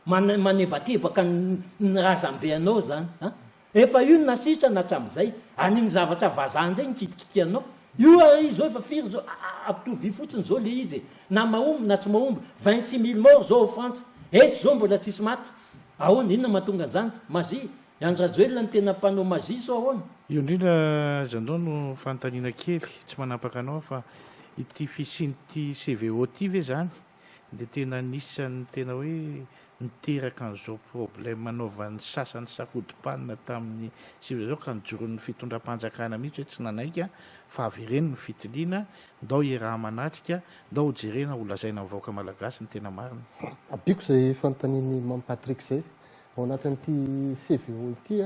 S3: manebatebaka ny razambe anao zany an efa io no nasitrana hatramizay an'iny zavatra vazaha ndray no kitikitianao io ary zao efa firy zao ampitovio fotsiny zao le izy e na mahomby na tsy mahomby 26 mille morts zao ao frantsa eto zao mbola tsisy maty ahoana inona mahatonga an'izany magie I Andry Rajoelina no tena mpanao magie sao ahoana?
S2: Io indrindra Jeannot no fanontaniana kely, tsy manapaka anao aho fa ity fisian'ity CVO ity ve izany dia tena anisan'ny tena hoe niteraka an'izao problème nanaovan'ny sasany sakodim-panina tamin'ny sivy izao ka nijoroan'ny fitondram-panjakana mihitsy hoe tsy nanaiky fa avereno ny fitiliana, ndao hiaraha-manatrika, ndao hojerena holazaina amin'ny vahoaka malagasy ny tena marina.
S1: Ampiako izay fanontanian'i Mamy Patrick izay. Ao anatin'ity CVO ity,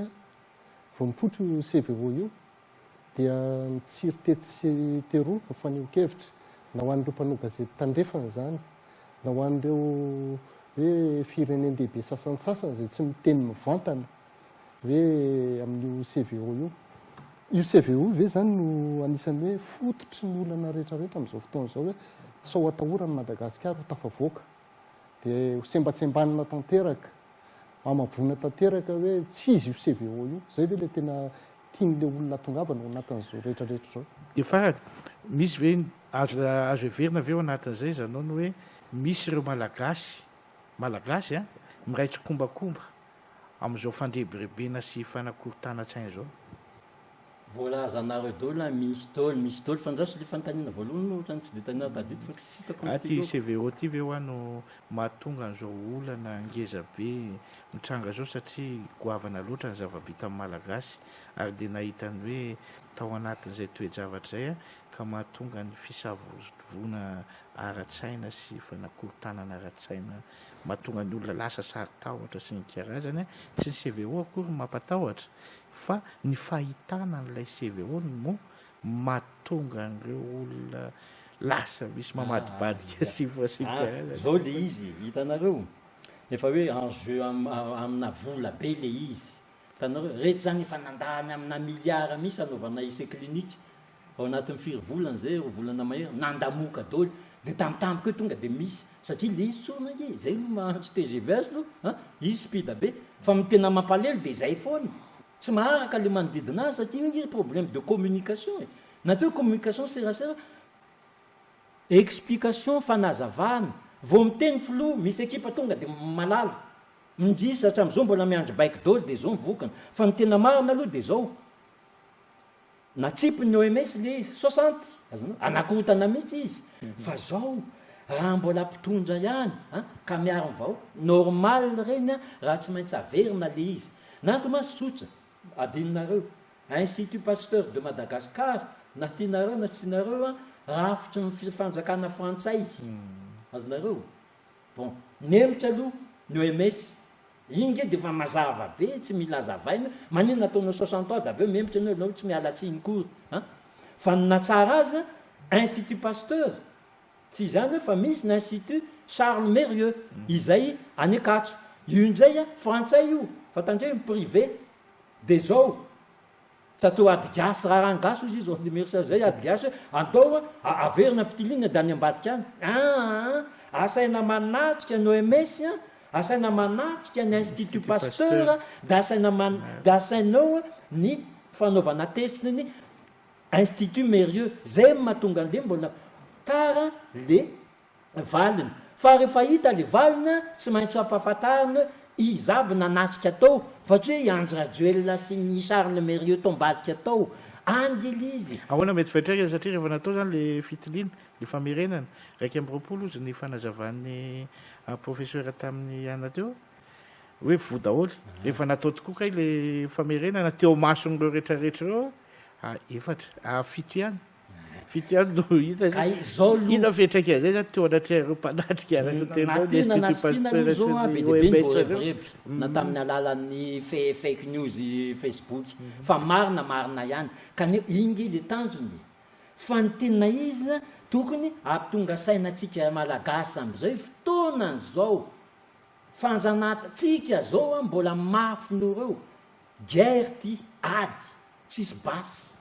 S1: vao mipoitra io CVO io dia nitsiry tetsy sy teroa ny fanehoan-kevitra, na ho an'ireo mpanao gazety tandrefana izany, na ho an'ireo hoe firenen-dehibe sasantsasany izay tsy miteny mivantana hoe amin'io CVO io. Io CVO io ve izany no anisan'ny hoe fototry ny olana rehetrarehetra amin'izao fotoana izao hoe sao atahoran'i Madagasikara ho tafavoaka? Dia ho sembatsembanina tanteraka, hamavoina tanteraka hoe tsy izy io CVO io. Izay ve ilay tena tian'ilay olona hatongavana ao anatin'izao rehetra rehetra izao?
S2: Dia farany, misy ve, azo azo heverina ve ao anatin'izay izanao ny hoe misy ireo Malagasy, Malagasy an, miray tsikombakomba amin'izao fandrebirebena sy fanakorontanan-tsaina izao?
S3: Voalazanareo daholo an, misy daholo, misy daholo fa andraso le fanontaniana voalohany aloha ohatrany tsy de tena tadidiko fa tsy hitako ny
S2: Ah ty
S3: stylo.
S2: CVO ty ve hoa no mahatonga an'izao olana ngeza be mitranga zao satria goavana loatra ny zava-bitan'ny Malagasy ary dia nahita ny hoe tao anatin'izay toe-javatra izay ka mahatonga ny fisavorovona ara-tsaina sy fanakorontanana ara-tsaina mahatonga ny olona lasa saro-tahotra sy ny karazany, tsy ny CVO akory no mampatahotra Fa ny fahitana an'ilay CVO no mahatonga an'ireo olona lasa misy mamadibadika sy sy
S3: Ah,
S2: karazany.
S3: zao le izy, hitanareo? Efa hoe en jeu amina vola be le izy. Hitanareo? Reto zany efa nandany amina milliard mihitsy hanaovana essai clinique. Ao anatin'ny firy volana zay, roa volana mahery, nandamoka daholo. De tampotampoka eo tonga de misy, satria le izy tsorina ange, zay no maha tsy tgv azy aloha an, izy speed be. Fa ny tena mampalelo de zay foana, tsy maharaka le manodidina azy satria io ange problème de communication e. Na atao hoe communication serasera. Explication, fanazavana, vao miteny filoha, misy ekipa tonga dia malala. Indrisy hatramin'izao mbola miandry baiko daholo dia izao ny vokany. Fa ny tena marina aloha dia izao, natsipin'ny OMS ilay izy, 60, azonao, anakorontana mihitsy izy. Fa izao, raha mbola mpitondra ihany an, ka miaro ny vahoaka, normal ireny an, raha tsy maintsy averina ilay izy. Ny antony mantsy tsotra, adinonareo, Institut Pasteur de Madagascar, na tianareo na tsy tianareo an, rafitry ny fanjakana frantsay, azonareo. Bon, nemotra aloha ny OMS, iny nge dia efa mazava be, tsy mila azavaina, maninona ataonao 60 ans dia avy eo memotra ianao, ianao tsy miala tsiny kory an! Fa ny nahatsara azy an, Institut Pasteur, tsy izany hoe fa misy ny Institut Charles Merieux, izay any Ankatso, io indray an, frantsay io, fa tandremo, privé, dia izao, Tsy atao ady gasy raharaha gasy ozy izy ry Mercia zay ady gasy hoe andao a averina fitiliana de any ambadika any aa asaina manatrika ny OMS a asaina manatrika ny Institut Pasteur de asaina man de asainao ny fanaovana test ny Institut Merieux zay no mahatonga anle mbola tara le valiny. Fa rehefa hita le valiny tsy maintsy ampahafantarina hoe iza aby nanatrika tao fa tsy hoe i Andry Rajoelina sy ny Charles Merieux tao ambadika tao. Any le izy.
S2: Ahoana mety fiantraikany satria rehefa natao zany le fitiliana, le famerenana, 21 ozy ny fanazavan'ny professeur tamin'ny ana teo hoe voa daholo. Rehefa natao tokoa kay le famerenana teo mason'ireo retraretra ireo, efatra, fito ihany. Fito ihany no hita
S3: Ka izao aloha.
S2: Inona fiantraikan'izay zany teo anatrehan'ireo mpanatrika araka ny
S3: Na
S2: teninao, ny
S3: tiana na
S2: Institut
S3: tsy tiana aloha
S2: Pasteur sy
S3: izao an,
S2: ny
S3: be dia be ny
S2: OMS ireo?
S3: voarebireby na tamin'ny alalan'ny fake news Facebook fa marina marina ihany. Kanefa iny nge le tanjona e. Fa ny tena izy an, tokony hampitonga saina antsika Malagasy amin'izao hoe fotoana izao fanjanahanta-tsika zao an mbola mafy noho ireo, guerre ty, ady, tsisy basy.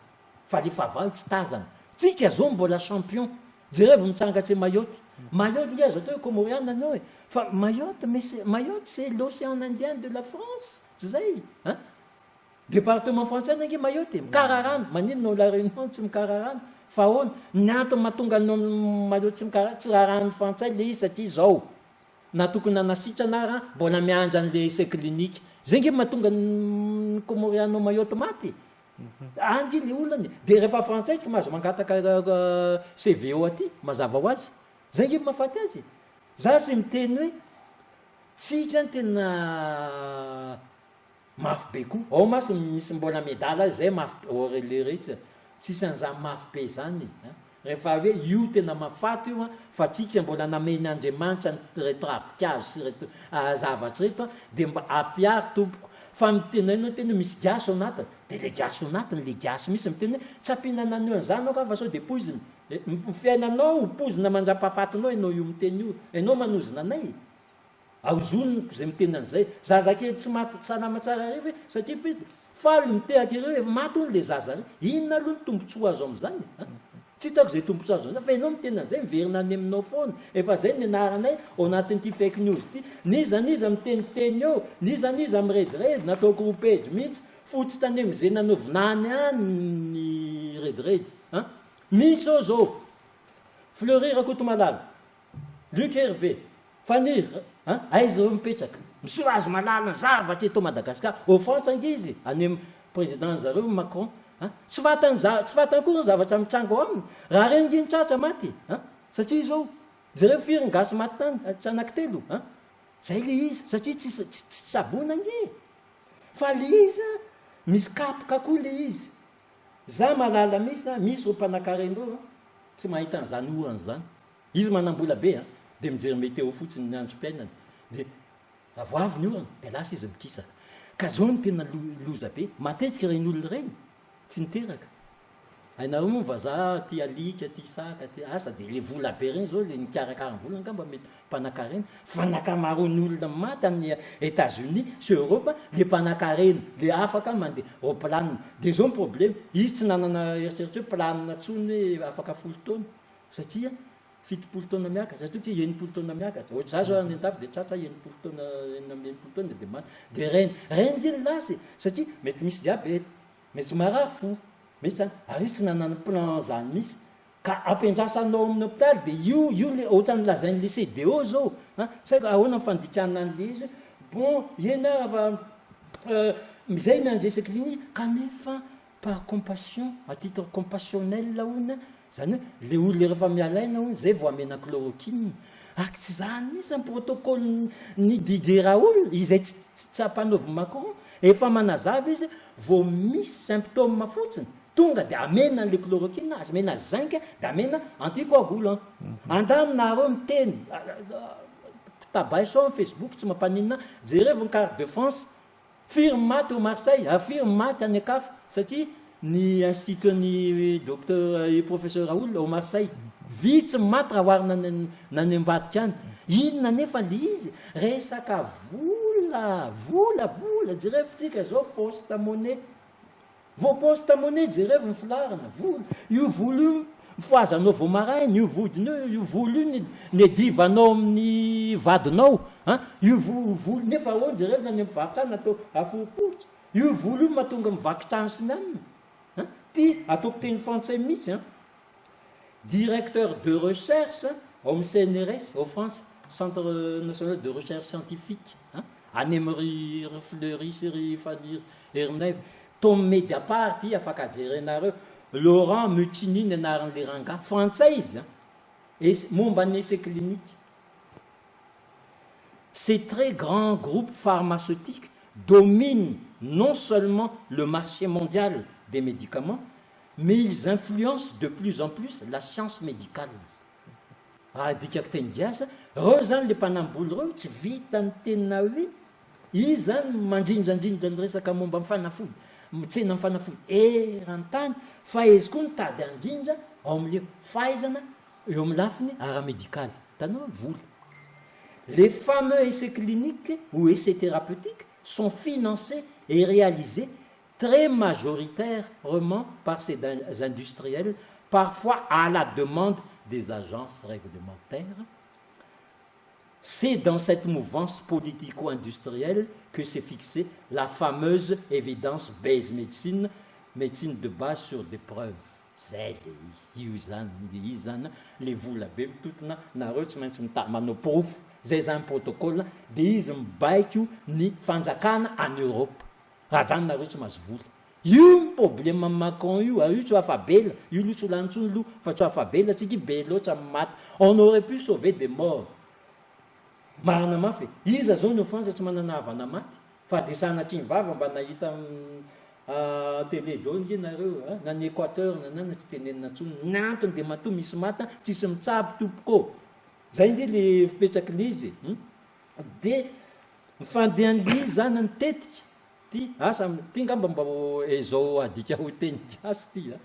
S3: Fa le fahavalo tsy tazana. Tsika zao mbola champion. Jerevo mitsanga atsy Mayotte. Mayotte nge azo atao hoe Comoriana anao e. Fa Mayotte mais c'est Mayotte c'est l'océan Indien de la France. Tsy zay hein. Département français ange Mayotte e. Mikararano. Maninona ao La Réunion tsy mikararano? Fa ahoana? Ny antony mahatonga ny Mayotte tsy mikararano, tsy rarahan'ny frantsay le izy satria zao. Na tokony nanasitrana ara mbola miandry an'le essai clinique. Zay nge mahatonga ny Comoriana ao Mayotte maty e. Any le olana e. Dia rehefa frantsay tsy mahazo mangataka CV ao aty, mazava ho azy. Zay nge mahafaty azy e. Za tsy miteny hoe tsika ny tena mafy be koa. Ao mantsy misy mbola miadala azy zay mafy be, or le retsy tsisy an'izany mafy be zany e. Rehefa hoe io tena mahafaty io an, fa tsika mbola namehiny Andriamanitra an'ireto ravinkazo sy ireto zavatra ireto an, dia mba ampiaro tompoko. Fa ny tena inona tena hoe misy gasy ao anatiny, dia le gasy ao anatiny, le gasy mihitsy miteny hoe tsy ampihinana an'io an'izany aho ka fa sao dia poizina. Ny fiainanao ho poizina mandra-pahafatinao ianao io miteny io, ianao manozona anay. Aozoniko izay miteny an'izay. Zazakely tsy maty salama tsara re ve satria piste faly mitehaka ireo efa maty hono le zaza re. Inona aloha ny tombotsoa azo amin'izany a? Tsy hitako izay tombotsoa azo amin'izany fa ianao miteny an'izay miverina any aminao foana. Efa izay ny anaranay ao anatin'ity fake news ity. N'iza n'iza miteniteny eo, n'iza n'iza mirediredy, nataoko roa pejy mihitsy, fotsy tany amin'izay nanao vinany any ny rediredy a. Misy ao izao Fleury Rakotomalala, Luc Hervé, Faniry a! Aiza ireo mipetraka? Miseho azy malala ny zavatra eto Madagascar. Offense ange izy any am président zareo Macron a! Tsy fantany za, tsy fantany akory ny zavatra mitranga ao aminy. Raha reny nge ny tratra maty a! Satria izao, jereo firy ny gasy maty tany, tsy anaky telo a! Zay le izy, satria tsisy tsy tsy tsaboina ange e! Fa le izy a, misy kapoka koa le izy. Za mahalala misy a, misy ireo mpanakarena ireo a, tsy mahita an'izany orana izany. Izy manambola be an, dia mijery météo fotsiny ny androm-piainany, dia raha vao avy ny orana dia lasa izy mikisaka. Ka zao no tena loza be, matetika ireny olona ireny tsy niteraka. Hainareo moa ny vazaha tia alika, tia saka, tia asa, dia le vola be ireny zao le nikarakara ny vola angamba mety mpanankarena, fa ny ankamaroan'ny olona maty any Etats Unis sy Europe le mpanankarena, le afaka mandeha roplanina. Dia zao ny problema, izy tsy nanana eritreritra hoe planina tsony hoe afaka folo taona. Satria 70 taona miakatra, satria tsy 60 taona miakatra. Ohatra za zao any an-dafy dia tratra 60 taona, 66 taona dia maty. Dia reny, reny nge ny lasa e! Satria mety misy diabeta, mety marary fo, mety zany. Ary izy tsy nanana plan zany mihitsy. Ka ampiandrasana ao amin'ny hopitaly dia io io le ohatran'ny lazain'le CDO zao an, tsy haiko ahoana ny fandikana an'le izy hoe bon eny ara fa izay miandry essai clinique kanefa par compassion, à titre compassionnel hono zany hoe le olona rehefa miala aina hono zay vao amena chloroquine, ary tsy zany mihitsy ny protocole ny Didier Raoult izay tsy tsy ampanaovin'i Macron, efa manazava izy vao misy symptôme fotsiny Tonga dia amena an'le chloroquine, amena zinc, dia amena anticoagulant. Andany nareo miteny, tabaissons Facebook tsy mampaninona, jerevo ny carte de France, firy ny maty ao Marseille, ary firy ny maty any an-kafa, satria ny institut an'i docteur i professeur Raoul ao Marseille, vitsy ny maty raha oharina any any ambadika any. Inona anefa le izy? Resaka vola, vola, vola, jerevo tsika zao poste monnaie. Vao poste monnaie jerevo ny filaharana, vola, io vola io mifohazanao vao maraina, io vodiny io, io vola io niadivanao amin'ny vadinao, an, io vola nefa ahoana jerevo na any amin'ny mpivarotra any natao aforoporitra, io vola io mahatonga mivaky trano sy ny anona, an, ty ataoko teny frantsay mihitsy an. Directeur de recherche ao amin'ny CNRS ao Frantsa, Centre National de Recherche Scientifique, any amin'ny ry Fleury sy ry Faniry Ernaivo. Tao Mediapart ity afaka jerenareo. Laurent Muccini ny anaran'ilay rangahy. Frantsay izy an. Momba ny essai clinique. Ces très grands groupes pharmaceutiques dominent non seulement le marché mondial des médicaments, mais ils influencent de plus en plus la science médicale. Raha adikako teny gasy, reo zany le mpanambola reo tsy vitan'ny tena hoe izy zany mandrindrandrindra ny resaka momba ny fanafody, tsenan'ny fanafody eran-tany, fa izy koa mitady handrindra ao amin'le fahaizana eo amin'ny lafiny ara-medikaly. Hitanao, vola. Les fameux essais cliniques ou essais thérapeutiques sont financés et réalisés très majoritairement par ces industriels, parfois à la demande des agences réglementaires. C'est dans cette mouvance politico-industrielle que s'est fixée la fameuse évidence base médecine, médecine de base sur des preuves. Zay le izy, io zany, le izy zany, le vola be mitotona, nareo tsy maintsy mita- manao porofo, zay zany protocole, de izy mibaiko ny fanjakana any Europe. Raha zany nareo tsy mahazo vola. Io ny problème am Macron io ary io tsy ho afa-bela, io aloha tsy ho lany intsony aloha fa tsy ho afa-bela tsika io be loatra ny maty. On aurait pu sauver des morts. Marina mafy e. Iza zao ny ao Frantsa tsy manana havana maty? Fa dia sanatria ny vava mba nahita télé daholo nge nareo a, na ny Equateur na nana tsy tenenina intsony. Ny antony dia matoa misy maty tsisy mitsabo tompoko ô. Zay nge le fipetraky le izy e. Dia ny fandehan'ilay izy zany ny tetika ty, asa ty ngamba mba ezao adika ho teny gasy ty a.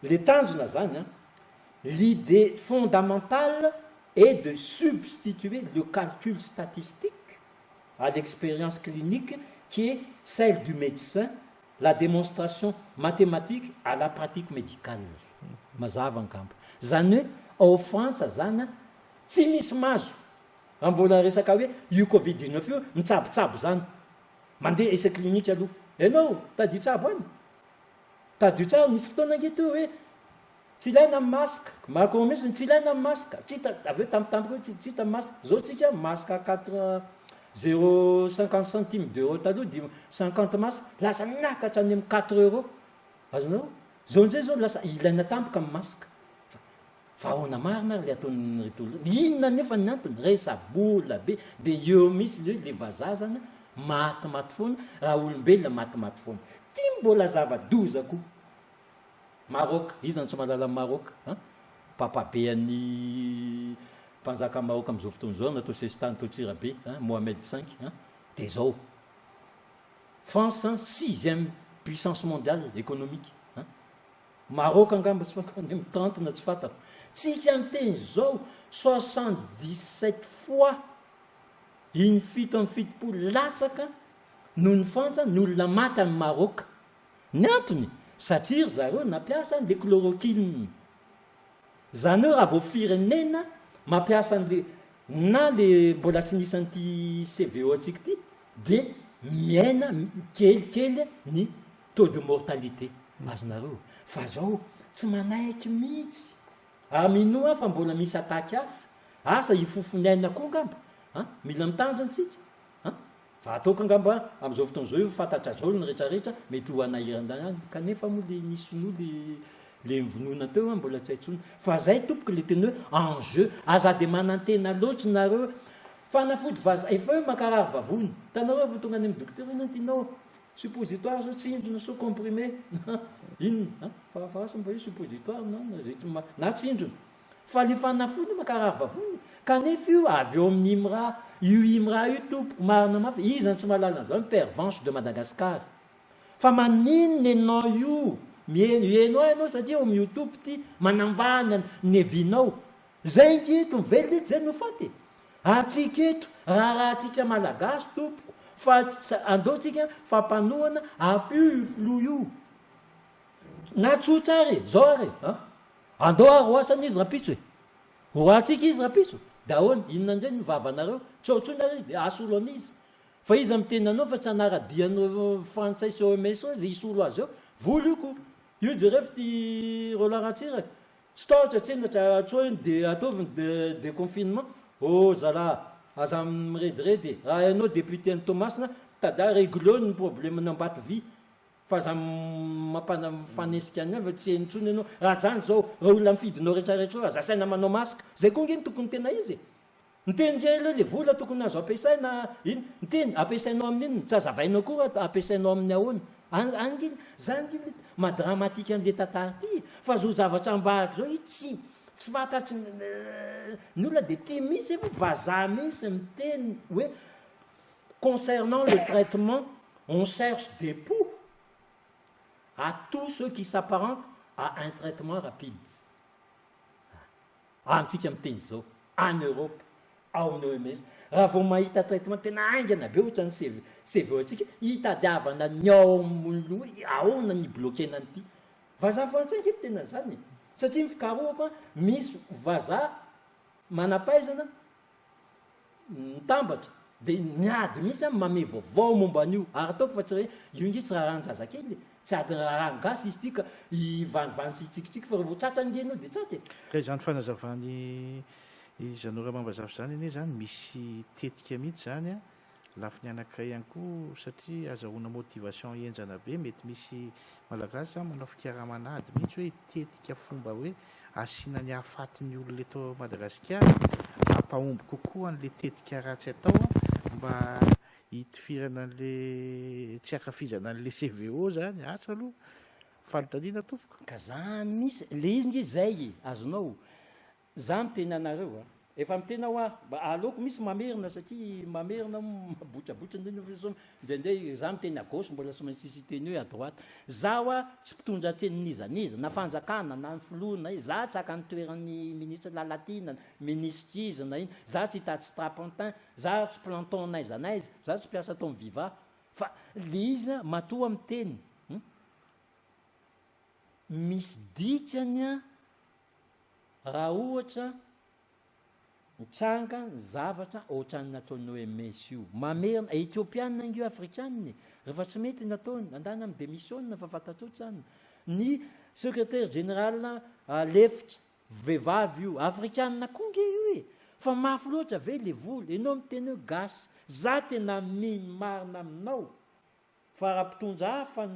S3: Le tanjona zany an, l'idée fondamentale est de substituer le calcul statistique à l'expérience clinique qui est celle du médecin, la démonstration mathématique à la pratique médicale. Mazava angamba. Zany hoe ao Frantsa zany an, tsy misy mahazo Raha mbola resaka hoe io covid 19 io mitsabotsabo zany, mandeha essai clinique aloha enao tady hitsabo any, tadidio tsara nisy fotoana ange teo hoe tsy ilaina ny masque, Macron mihitsy tsy ilaina ny masque, tsy hita avy eo tampotampoka eo tsy hita ny masque, zao tsika masque quatre zero cinquante centime d'euro taloha dia cinquante masque lasa niakatra any amin'ny quatre euro, azonareo? Zao ndray zao lasa ilaina tampoka ny masque. Fa ahoana marina ary le ataon'ireto olona ireo? Inona anefa ny antony? Resa-bola be, de eo mihitsy le hoe le vazaha zany matimaty foana, raha olombelona matimaty foana. Ty mbola zava-doza koa. Maroc, iza no tsy mahalala an'i Maroc an? Papa be an'ny mpanjaka Maroc amin'izao fotoana izao natao sesitany tao Antsirabe an, Mohamed cinq an, de zao. France sixième puissance mondiale économique an. Maroc angamba tsy fantako any amin'ny 30 na tsy fantako. Tsika miteny izao 77 fois iny 77 latsaka noho ny Frantsa ny olona maty any Maroc. Ny antony satria ry zareo nampiasa an'le chloroquine. Zany hoe raha vao firenena mampiasa an'le na le mbola tsy nisy an'ity CVO antsika ity dia miaina kelikely ny taux de mortalité azonareo fa zao tsy manaiky mihitsy. Ary minoa aho fa mbola misy attaque hafa. Asa hifofo ny aina koa angamba an! Mila mitandrina tsika an! Fa ataoko angamba amin'izao fotoana izao io fantatra daholo ny retraretra mety ho hanahirana ihany kanefa moa le nisy sinoa le le novonoina teo an mbola tsy hay intsony. Fa zay tompoko le tena hoe enjeu. Aza de manantena loatra nareo fanafody vazaha efa hoe mankarary vavony. Hitanareo vao tonga any amin'ny dokotera inona no tianao? Suppositoire zao tsindrona sao comprimé na inona an? Farafahasoa mba hoe suppositoire na na zay tsy ma na tsindrona. Fa le fanafody mankarary vavony kanefa io avy eo amin'ny IMRA, io IMRA io tompoko marina mafy, iza no tsy mahalala an'izany pervenche de Madagascar. Fa maninona enao io miheno, heno ahy enao satria eo amin'ny youtube ty, manambany ny avis-nao. Zay nge eto mivelona eto zay no faty e. Ary tsika eto raharahantsika malagasy tompoko fa andao tsika fampanohana ampio io filoha io. Na tsotra ary e, zao ary e, an. Andao ary ho asana izy rapitso e. Ho ratsika izy rapitso. De ahoana? Inona indray ny vavanareo? Tsy ao intsony ary izy de asolo an'izy. Fa iza miteny anao fa tsy hanara-dia an'ireo frantsay sy OMS eo izy hisolo azy eo. Vola io ko. Io jereo ty Roland Ratsiraka. Tsy tahotra tsenatra antsoy ny de ataovy ny deconfinement. Oh zalahy, aza mirediredy e. Raha ianao député an'i Toamasina, tada regleo ny problème ny Ambatovy. Fa aza mampana mifanesika any fa tsy heno intsony ianao. Raha zany zao, reo olona mifidinao rehetra rehetra reo aza asaina manao masque. Zay koa nge no tokony tena izy e. Miteny nge aloha le vola tokony azo ampiasaina inn, miteny ampiasainao amin'ny inona, tsy azavainao koa ampiasainao amin'ny ahoana. Any any nge, zany nge le maha dramatique an'le tantara ty e. Fa zao zavatra ambarako zao i tsy tsy fantatry ny olona de tia mihitsy efa vazaha mihitsy miteny hoe Concernant le traitement, on cherche des poux à tout ce qui s'apparente à un traitement rapide. Amintsika miteny izao, any Europe, ao amin'ny OMS, raha vao mahita traitement tena haingana be ohatran'ny CV, CVO antsika, hitadiavana ny ao amin'ny loha, ahoana ny hi-bloquer-na an'ity. Vazaha frantsay ange no tena izany e. Satria ny fikarohako, misy vazaha manam-pahaizana mitambatra dia miady mihitsy an manome vaovao momba an'io ary ataoko fa tsy re io nge tsy raharahan-jazakely e, tsy adin'ny raharahan'ny gasy izy ity ka hivanivany sy hitsikitsiky fa rehefa tratra nge ianao dia tratra e.
S2: Ka izany fanazavan'i Jeannot Ramambazafy izany anie izany misy tetika mihitsy izany an, Lafiny anankiray ihany koa satria azahoana motivation henjana be, mety misy Malagasy zany manao fikaramana ady mihitsy hoe hitetika fomba hoe asiana ny hahafaty ny olona eto Madagasikara hampahomby kokoa an'le tetika ratsy atao mba hitifirana an'le tsy hankafizana an'le CVO zany, asa aloha, fanontaniana tompoko.
S3: Ka zany mihitsy, le izy nge zay e, azonao. Za miteny anareo a! Efa miteny aho ah! Mba aleoko misy mamerina satria mamerina mabotrabotra indrindra fa sao indraindray za miteny à gauche mbola tsy maintsy hisy hiteny hoe à droite. Za hoa tsy mpitondra tenin'iza n'iza na fanjakana na ny filoha na iza, za tsy haka ny toeran'ny ministre Lalatiana, ministre iza na inona, za tsy hitady strapontin, za tsy planton n'aiza n'aiza, za tsy mpiasa ato amin'ny viva fa le izy a matoa miteny hum misy dikany a Raha ohatra mitranga ny zavatra ohatran'ny nataon'ny OMS io, mamerina, Etiopiana ange io Afrikana e, rehefa tsy mety ny nataony, andana mi-demisiona fa fantatrao tsara, ny secrétaire général lefitra, vehivavy io, Afrikana koa ange io e, fa mafy loatra ve le vola, ianao miteny hoe gasy, za tena mino marina aminao fa raha mpitondra hafa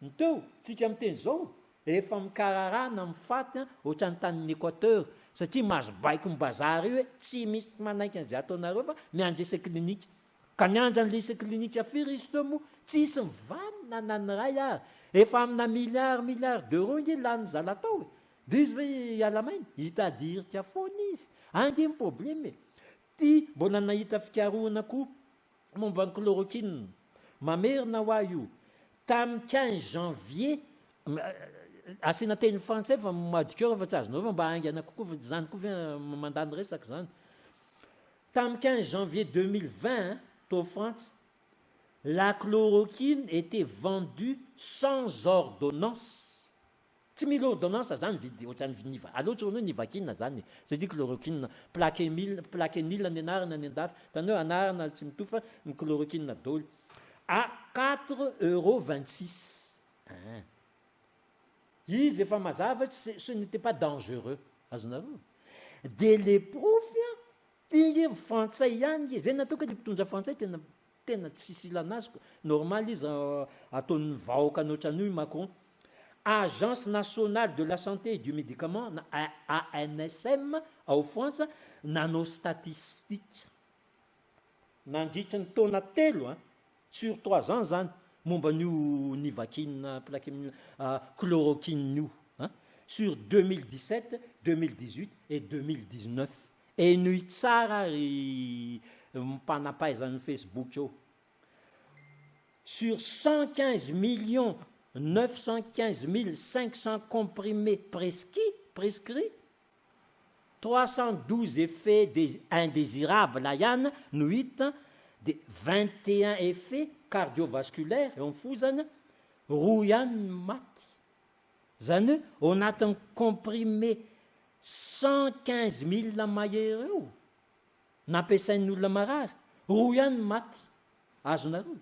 S3: Ny teo, tsika miteny zao, efa mikarara na mifaty an, ohatran'ny tanin'ny Equateur, satria mahazo baiko ny bazary io hoe tsy misy manaiky an'izay ataonareo fa miandry essai clinique. Ka niandry an'ilay essai clinique firy izy teo moa? Tsisy mivanona na ny iray ary. Efa amina milliards milliards d'euros nge lanin'ny zalahy tao e. Dia izy ve hiala maina? Hitady hirika foana izy. Any nge ny problème e. Ty mbola nahita fikarohana koa momba ny chloroquine. Mamerina hoa io. Tamin'ny 15 janvier, asiana teny frantsay fa madikeo fa tsy azonareo fa mba haingana kokoa fa izany koa ve mandany resaka izany. Tamin'ny 15 janvier 2020, tao Frantsa, la chloroquine était vendue sans ordonnance. Tsy mila ordonnance zany vidy ohatran'ny viniva aleo tsorina hoe nivaquine zany e satria chloroquine plaquemil plaquenil ny anarany any andafy hitanao hoe anarana tsy mitovy fa ny chloroquine daholo à quatre euros 26 ein izy efa mazava ce n'était pas dangereux. Azonareo? Dia le porofo an, ty nge frantsay ihany nge, zay nataoko le mpitondra frantsay tena tena tsisy ilana azy ko, normal izy ataon'ny vahoakany ohatran'io i Macron. Agence nationale de la santé et du médicament na ANSM ao Frantsa nanao statistique nandritry ny taona telo an, sur trois ans zany momba an'io nivaquine plaquemine chloroquine io an, sur 2017, 2018 et 2019. Henoy tsara ry mpanampahaizan'ny Facebook eo. Sur 115 millions 915 500 comprimés presquis, prescrits, 312 effets indésirables ihany no hita dia 21 effets cardiovasculaires eo amin'ny fo zany, roa ihany ny maty. Zany hoe ao anatin'ny comprimé 115 000 mahery eo nampiasain'ny olona marary, roa ihany ny maty. Azonareo?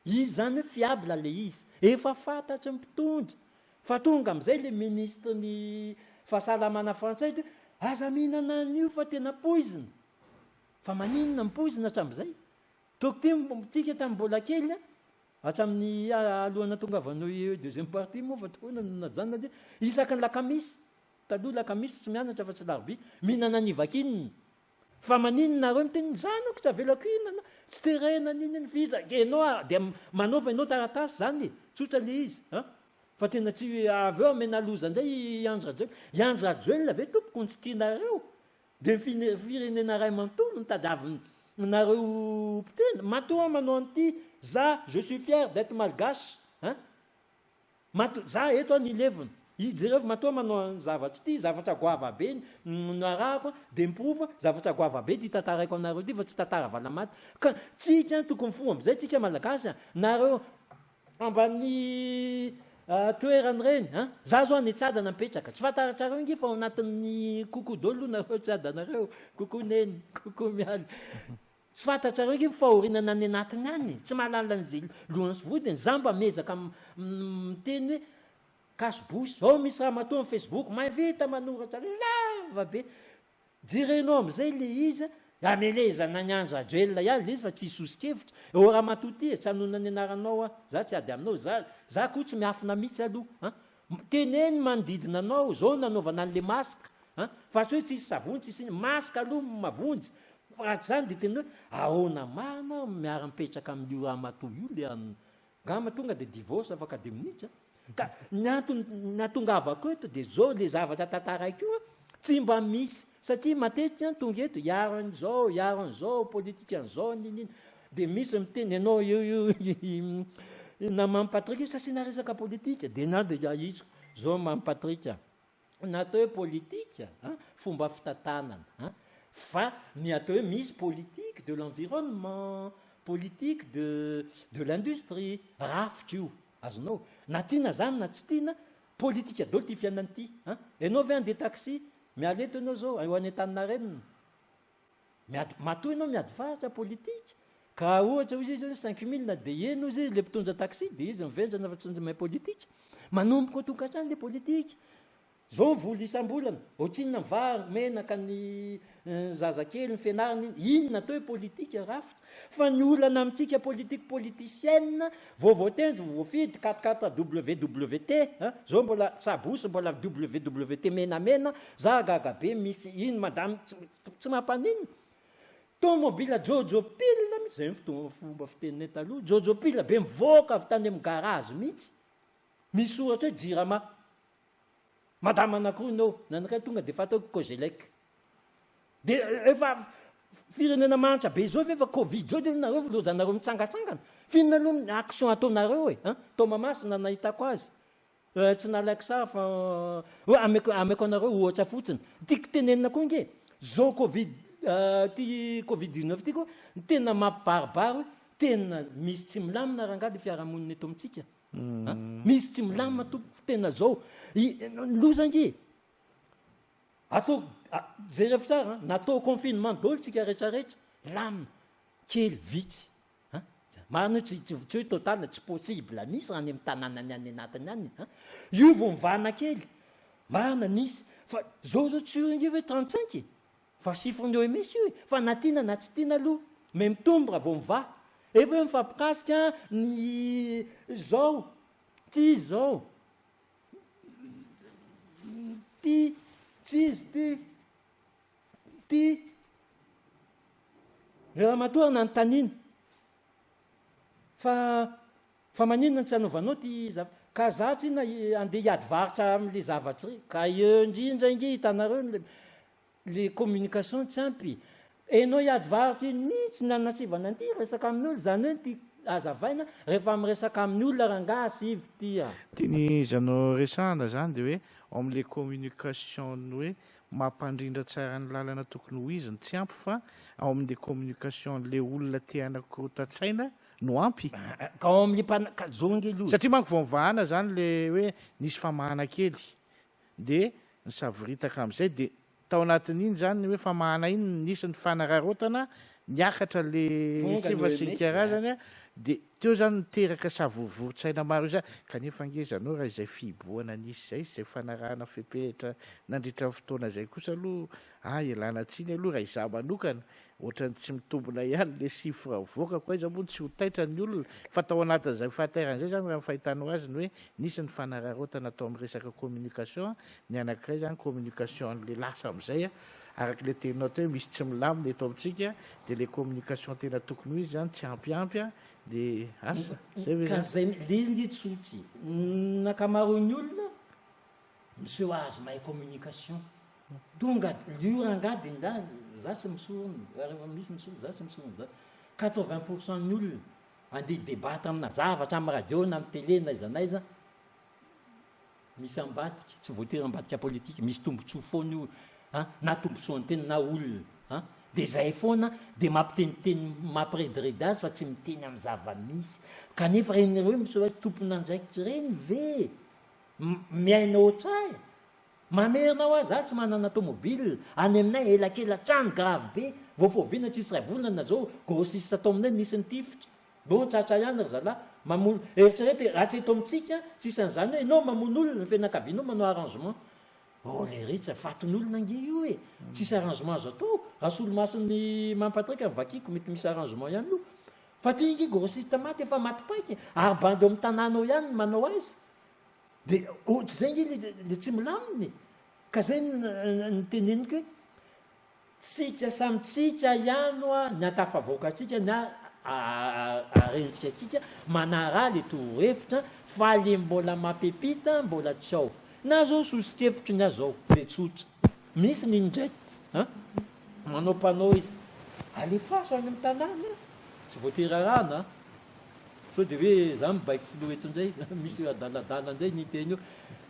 S3: Izy zany hoe fiable le izy. Efa fantatry ny mpitondra fa tonga amizay le ministre ny fahasalamana frantsay de aza mihinana an'io fa tena poizina. Fa maninona ny poizina hatramizay? Tokony tsika tamin'ny mbola kely an, hatramin'ny alohan'ny nahatongavan'ny deuxième partie moa fa tokoa no najanona dia isaky ny lakamisy, taloha lakamisy tsy mianatra fa tsy larobia, mihinana ny vakinina. Fa maninona nareo miteny ny zanako tsy avelako hihinana, tsy terena n'inona fa iza, enao dia manaova enao taratasy zany e, tsotra le izy an. Fa tena tsy avy eo amena loza indray i Andry Rajoelina. I Andry Rajoelina ve tompoko no tsy tianareo? Dia ny firenena iray manontolo no tadiavinareo mpiteny. Matoa manao an'ity, za je suis fier d'être malgache hein. Matoa za eto aho nilevina. I jereo matoa manao an'ny zavatra ity, zavatra goava be no arahako dia miporofo zavatra goava be ity tantaraiko anareo ity fa tsy tantara valamaty. Ka tsika tokony mifoha amin'izay tsika malagasy a, nareo ambany toerana ireny an! Za zao any Tsiadana mipetraka, tsy fantatrareo nge fa ao anatin'ny coucou daholo nareo Tsiadanareo, coucou Neny, coucou Mialy. Tsy fantatrareo nge ny fahorianana any anatiny any, tsy mahalala an'izay lohany sy vodiny, za mba miezaka miteny hoe cache bouche, zao misy ramatoa amin'ny facebook mahavita manoratra lava be, Jerenao amizay le izy amelezana an'i Andry Rajoelina ihany le izy fa tsy soso-kevitra. Ô ramatoa ty e, tsy hanonona ny anaranao aho, za tsy ady aminao, za za koa tsy miafina mitsy aloha an. Teneno ny manodidina anao, zao nanaovana an'le masque an, fa tsy hoe tsisy savony tsisy inona, masque aloha mavonjy, raha tsy zany de tena hoe ahoana marina aho miara-mipetraka amin'io ramatoa io le an Ngamba tonga de divorce afaka dimy minitra. Ka ny antony nahatongavako eto de zao le zavatra tantaraiko io an, tsy mba misy satria matetika an tonga eto hiaro an'izao, hiaro an'izao, politika an'izao, n'inon'inona. De misy miteny ianao io io naman'i Patrick io tsy asiana resaka politika, de na de ahitsiko zao Mamy Patrick a. Ny atao hoe politika an, fomba fitantanana an, fa ny atao hoe misy politique de l'environnement, politique de de l'industrie, rafitra io, azonao, na tiana zany na tsy tiana, politika daholo ty fiainana ity an, ianao ve handeha taxi, miala eto ianao zao, ho any Antaninarenina, miady, matoa ianao miady faritra politika, ka ohatra hozy izy hoe 5000 dia eny hozy izy le mpitondra taxi dia izy mivendrana fa tsy mahay politika. Manomboka ao tokantrano le politika. Zao ny vola isam-bolana, ohatrinona ny vary, menaka, ny zazakely, ny fianarana, inona atao hoe politika rafitra. Fa ny olana amintsika politique politicienne, vao voatendry, vao voafidy, quatre quatre WWT, hein, zao mbola tsaboso mbola WWT menamena, za gaga be misy ino madame, tsy mampaninona. Tomobile jojo pile mihitsy, zay ny fomba fiteninay taloha, jojo pile be mivoaka avy tany amin'ny garage mihitsy, misy soratra hoe jirama. Madama anankiroa no eo, ny anankiray tonga dia fantako Cogelec. Dia efa firenena mahantra be izao ve efa covid izao dia nareo lozanareo mitsangatsangana. F'inona aloha ny action ataonareo e? Hein? Tao Mahamasina nahitako azy. Eh, tsy nalaiko sary fa hoe ameko ameko anareo ohatra fotsiny. Tiako tenenina koa nge, zao covid ty covid 19 ty koa ny tena mampibaribary hoe tena misy tsy milamina rangahy le fiarahamonina eto amintsika. An? Misy tsy milamina tompoko tena zao. I, ny loza ange atao jerevo tsara an, natao confinement daholo tsika rehetrarehetra, lamina kely vitsy. An? Marina io tsy tsy tsy hoe total tsy possible misy raha any amin'ny tanànany any anatiny any an. Io vao mivahana kely. Marina nisy. Fa zao zao tsy io ange hoe 35 e! Fa chiffre ny OMS io e! Fa na tiana na tsy tiana aloha mais mitombo raha vao mivaha. Efa hoe mifampikasika ny zao, tsy izy zao. Ty, tsy izy ty. Ty. Ry ramatoa nanontaniana fa Fa maninona no tsy anaovanao ty zava ka za tsinona andeha hiady varotra amle zavatra ry ka eo indrindra ange hitanareo le le communication tsy ampy enao hiady varotra iny mihitsy ny anasivana an'ity resaka amin'olo zany hoe ty azavaina rehefa miresaka amin'ny olona rangaha asivo ty a.
S2: Tian'i Jeannot resahana zany de hoe ao amle communication ny hoe mampandrindra tsara ny lalana tokony ho izy no tsy ampy fa ao amle communication le olona te hanakorontan-tsaina no ampy?
S3: Ka ao amin'le mpana- ka zao ange aloha e.
S2: Satria manko vao nivahana zany le hoe nisy famahana kely de nisavoritaka amizay de tao anatin'iny zany ny hoe famahana iny nisy ny fanararaotana niakatra le
S3: Tonga ny
S2: siva sy ny
S3: OMS
S2: karazany a de teo zany niteraka savorovoro-tsaina maro izany kanefa ange zanao raha izay fihibohana nisy izay sy izay fanarahana fepetra nandritra ny fotoana izay kosa aloha ah ialana tsiny aloha raha izaho manokana Ohatran'ny tsy mitombina ihany le chiffre avoakako, aiza moa no tsy ho taitra ny olona, fa tao anatin'izay fahatairana izay zany raha ny fahitanao azy ny hoe nisy ny fanararaotana tao amin'ny resaka communication, ny anankiray zany communication an'le lasa amin'izay araka le teninao teo hoe misy tsy milamina eto amintsika de le communication tena tokony ho izy zany tsy ampiampy de asa, zay ve
S3: Ka
S2: zany?
S3: zay, le izy nge tsotra e, ny ankamaroan'ny olona Miseho azy mahay communication. Tonga io rangahy dia nda za tsy misorona e, rehefa misy misorona za tsy misorona za. 80 pour cent ny olona andeha hi-debattre amina zavatra amin'ny radio na amin'ny télé na aiza na aiza, misy ambadika, tsy voatery ambadika politique, misy tombotsoa foana io an, na tombotsoan'ny tena na olona an, dia zay foana dia mampiteniteny mampirediredy azy fa tsy miteny amin'ny zava-misy. Kanefa ireny hoe miseho hoe tompon'andraikitra ireny ve? Miaina ohatray Mamerina hoa za tsy manana tomobile any aminay elakela-trano grave be vao foviana tsisy ray volana zao grossiste tao aminay nisy nitifitra bon tratra ihany ry zalahy mamono eritrereto e raha tsy eto amintsika tsisy an'izany hoe enao mamono olona ny fianakavianao manao arrangement oh leritsa fatin'olona ange io e tsisy arrangement azo atao raha solomason'ny Mamy Patrick ny vakiko mety misy arrangement ihany aloha Fa ty nge grossiste maty efa maty paika e, ary bandy ao amin'ny tanàna ao ihany no manao azy. De ohatr'izay nge le le tsy milamina e. Ka zay no teneniko hoe tsika samy tsika ihany hoa ny hatafavoaka antsika na arendrika antsika manaraha le torohevitra fa le mbola mampepita mbola tsy ao. Na zao sosokevitro ny ahy zao de tsotra. Misy ny inject an! Manao panneau izy, alefaso any amin'ny tanàna, tsy voatery arahana an! Sao dia hoe za mibaiko filoha eto indray, misy adaladala indray ny hiteny eo.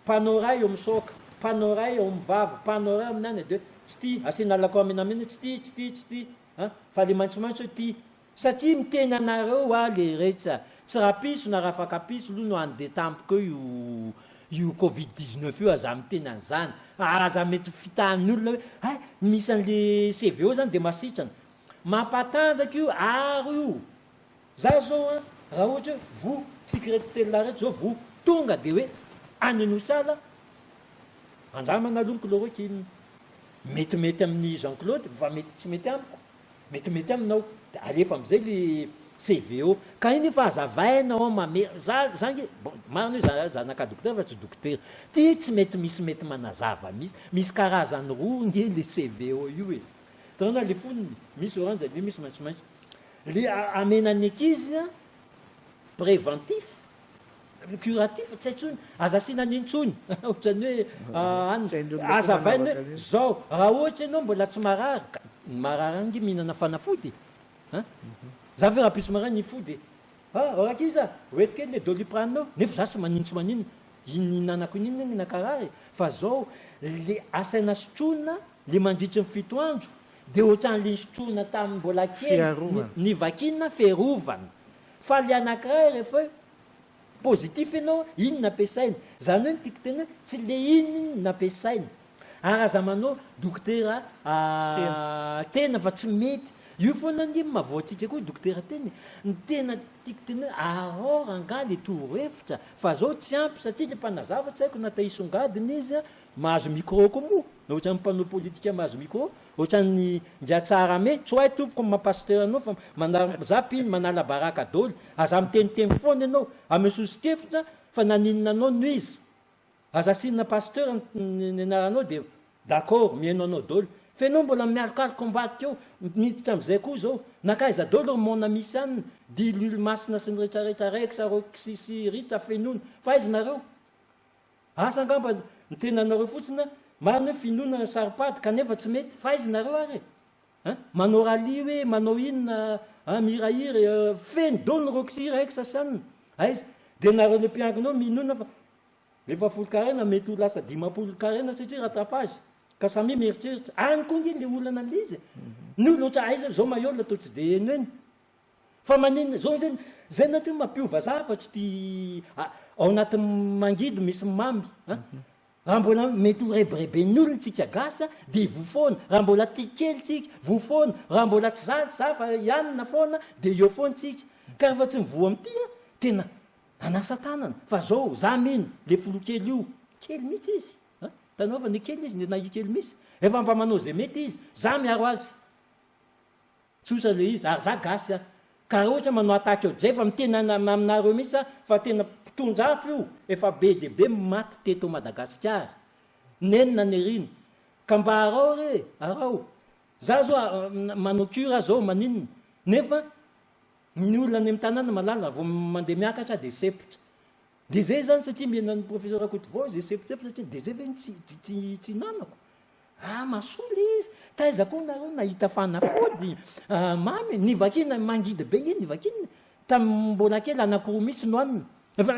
S3: Panneau iray eo amin'ny saoka, panneau iray eo amin'ny vava, panneau iray amin'ny anona dia tsy tia, asiana lakroa menamena tsy tia, tsy tia, tsy tia an! Fa le maitsomaitso hoe tia. Satria miteny anareo hoa leretsy a! Tsy rapiso na rafakapiso aloha no handeha tampoka eo io io covid 19 io aza miteny an'izany ary aza mety fitahan'ny olona hoe hay misy an'le CVO zany de masitrana. Mampatanjaka io aro io. Za zao an raha ohatra hoe voa tsika ireto telolahy ireto zao voa tonga de hoe any Anosiala andramana aloha ny chloroquine. Metimety amin'i Jean Claude fa mety tsy mety amiko. Metimety aminao de alefa amizay le CVO ka iny efa azavaina ao mamerina za za nge bon marina hoe za zanaka dokotera fa tsy dokotera ty tsy mety misy mety manazava misy misy karazany roa nge le CVO io e hitanao na le fonony misy orange de misy maitsomaitso le amena ny ankizy a préventif Curatif tsy hay tsony, aza asiana an'iny tsony, ohatran'ny hoe an, azavaina hoe zao, raha ohatra ianao mbola tsy marary, ka ny marary ange mihinana fanafody e, an, za ve rahampitso maraina hifody e, ah o rankizy a, hoento kely le doliprane ao, nefa za tsy manino tsy maninona, iny nihinanako iny iny anie nankarary e, fa zao le asaina sotroina le mandritry ny fito andro, de ohatran'le nisotroina tamin'ny mbola kely, nivakiana fiarovana, Fa le anakiray rehefa hoe positif ianao iny no ampiasaina. Zany hoe ny tiako teny hoe tsy le iny no ampiasaina. Ary aza manao dokotera tena fa tsy mety. Io foana anie no mahavoa antsika koa Dokotera Teny e. Ny tena tiako tenenina hoe arao rangahy le torohevitra fa zao tsy ampy satria le mpanazava tsy haiko na te hisongadina izy mahazo micro koa moa na ohatran'ny mpanao politika mahazo micro ohatran'ny Ingahy Tsarahame, tsy ho ahy tompoko ny maha pasteur anao fa mana za mpino manala baraka doly, aza miteniteny foana ianao, ameo sosokevitra fa naninona anao no izy. Aza asiana pasteur ny anaranao dia d'accord mihaino anao daholo. Fa ianao mbola mialokaloka ambadika eo, miditra amin'izay koa izao. Nankaiza daholo ry mon ami sy anona, diloilo masina sy ny retraretra Rex, Roxy sy Ritra fenoina. Fa aiza nareo? Asa angamba ny tenanareo fotsiny an, marina hoe finoana saropady kanefa tsy mety. Fa aiza nareo ary e? An? Manao rallye hoe manao inona an, mihirahira e, feno daholo ny Roxy, Rex sy anona. Aiza? Dia nareo le mpiangona eo minoana fa Efa folon-karena mety ho lasa 50 karena satria rattrapage. Ka samia mieritreritra. Any koa nge le olana an'le izy e. Ny olona ohatra aiza zao Mayol toa tsy de heno eny. Fa maninona zao zany zay na toa mampiova zavatra ity ao anatin'ny mangidy misy mamy a. Raha mbola mety ho rebireben'ny olona tsika gasy a de voa foana, raha mbola tia kely tsika voa foana, raha mbola tsy za tsy za fa ianona foana de eo foana tsika. Ka rehefa tsy mivoa amin'ity a tena Hanasa tanana fa zao za mino le filoha kely io kely mihitsy izy a! Hitanao fa ne kely izy ne na io kely mihitsy efa mba manao ze mety izy za miaro azy tsotra le izy ary za gasy a! Ka raha ohatra manao attaque eo zay fa miteny aminareo mihitsy za fa tena mpitondra afo io efa be dia be maty teto Madagasikara nenina nirina ka mba arao re arao za zao manao cure zao maninona nefa Ny olona any amin'ny tanàna malala vao mandeha miakatra dia sempotra. Dia izay izany satria miheno an'i Professeur Rakotovao izay sempotrempotra satria dia izay ve no tsy tsy tsy hinanako? Ah mahasoa ilay izy. Taiza koa nareo nahita fanafody ah, mamy? Nivakiana mangidy be nge nivakiana. Tamin'ny mbola kely anankiroa mihitsy no hanina. Efa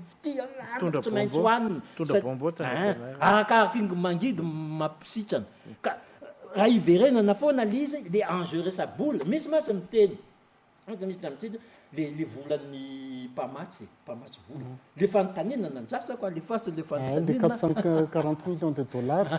S3: fitia
S2: Mitondra
S3: tsy maintsy
S2: bonbon.
S3: hohanina.
S2: Mitondra
S3: Sat-
S2: bonbon tany
S3: Ah,
S2: am-pianarana.
S3: arakaraky ny mangidy mampisitrana. Ka raha hiverenana foana le izy, le enjeu resa-bola, misy mantsy miteny, ohatra misy amintsika le le volan'ny mpamatsy, mpamatsy vola. Le fanontaniana nandrasako, alefaso le
S1: Le
S3: fanontaniana.
S1: 440 millions de dollars.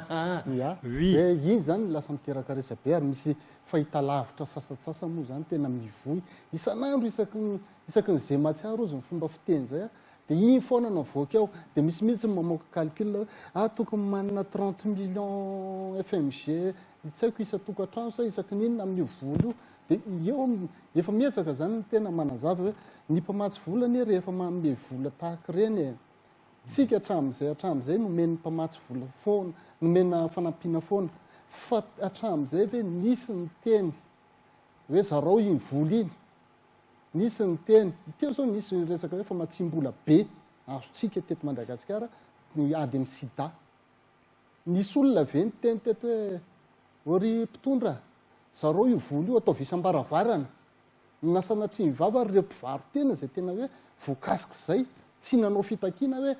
S1: Ya.
S3: Oui.
S1: Dia iny zany lasa miteraka resabe ary misy fahitalavitra sasantsasany moa zany tena mivoy isan'andro isaky ny Isaky ny ze mahatsiaro ozy ny fomba fiteny zay a, de iny foana no avoaka ao, de misy mihitsy ny mamoaka calcul hoe ah tokony manana 30 millions FMG tsy haiko isan-tokantrano sa isaky ny inona amin'io vola io, de eo efa miezaka zany ny tena manazava hoe ny mpamatsy vola anie rehefa manome vola tahaka ireny e, tsika hatramin'izay hatramin'izay nomen'ny mpamatsy vola foana, nomena fanampiana foana, fa hatramin'izay ve nisy niteny hoe zarao iny vola iny, Nisy niteny, teo zao nisy resaka hoe famatsiam-bola be azontsika teto Madagasikara ny ady amin'ny sida. Nisy olona ve niteny teto hoe ô ry mpitondra, zarao io vola io ataovy isam-baravarana. Na sanatria ny vava ary ireo mpivaro-tena izay tena hoe voakasik'izay, tsy nanao fitakiana hoe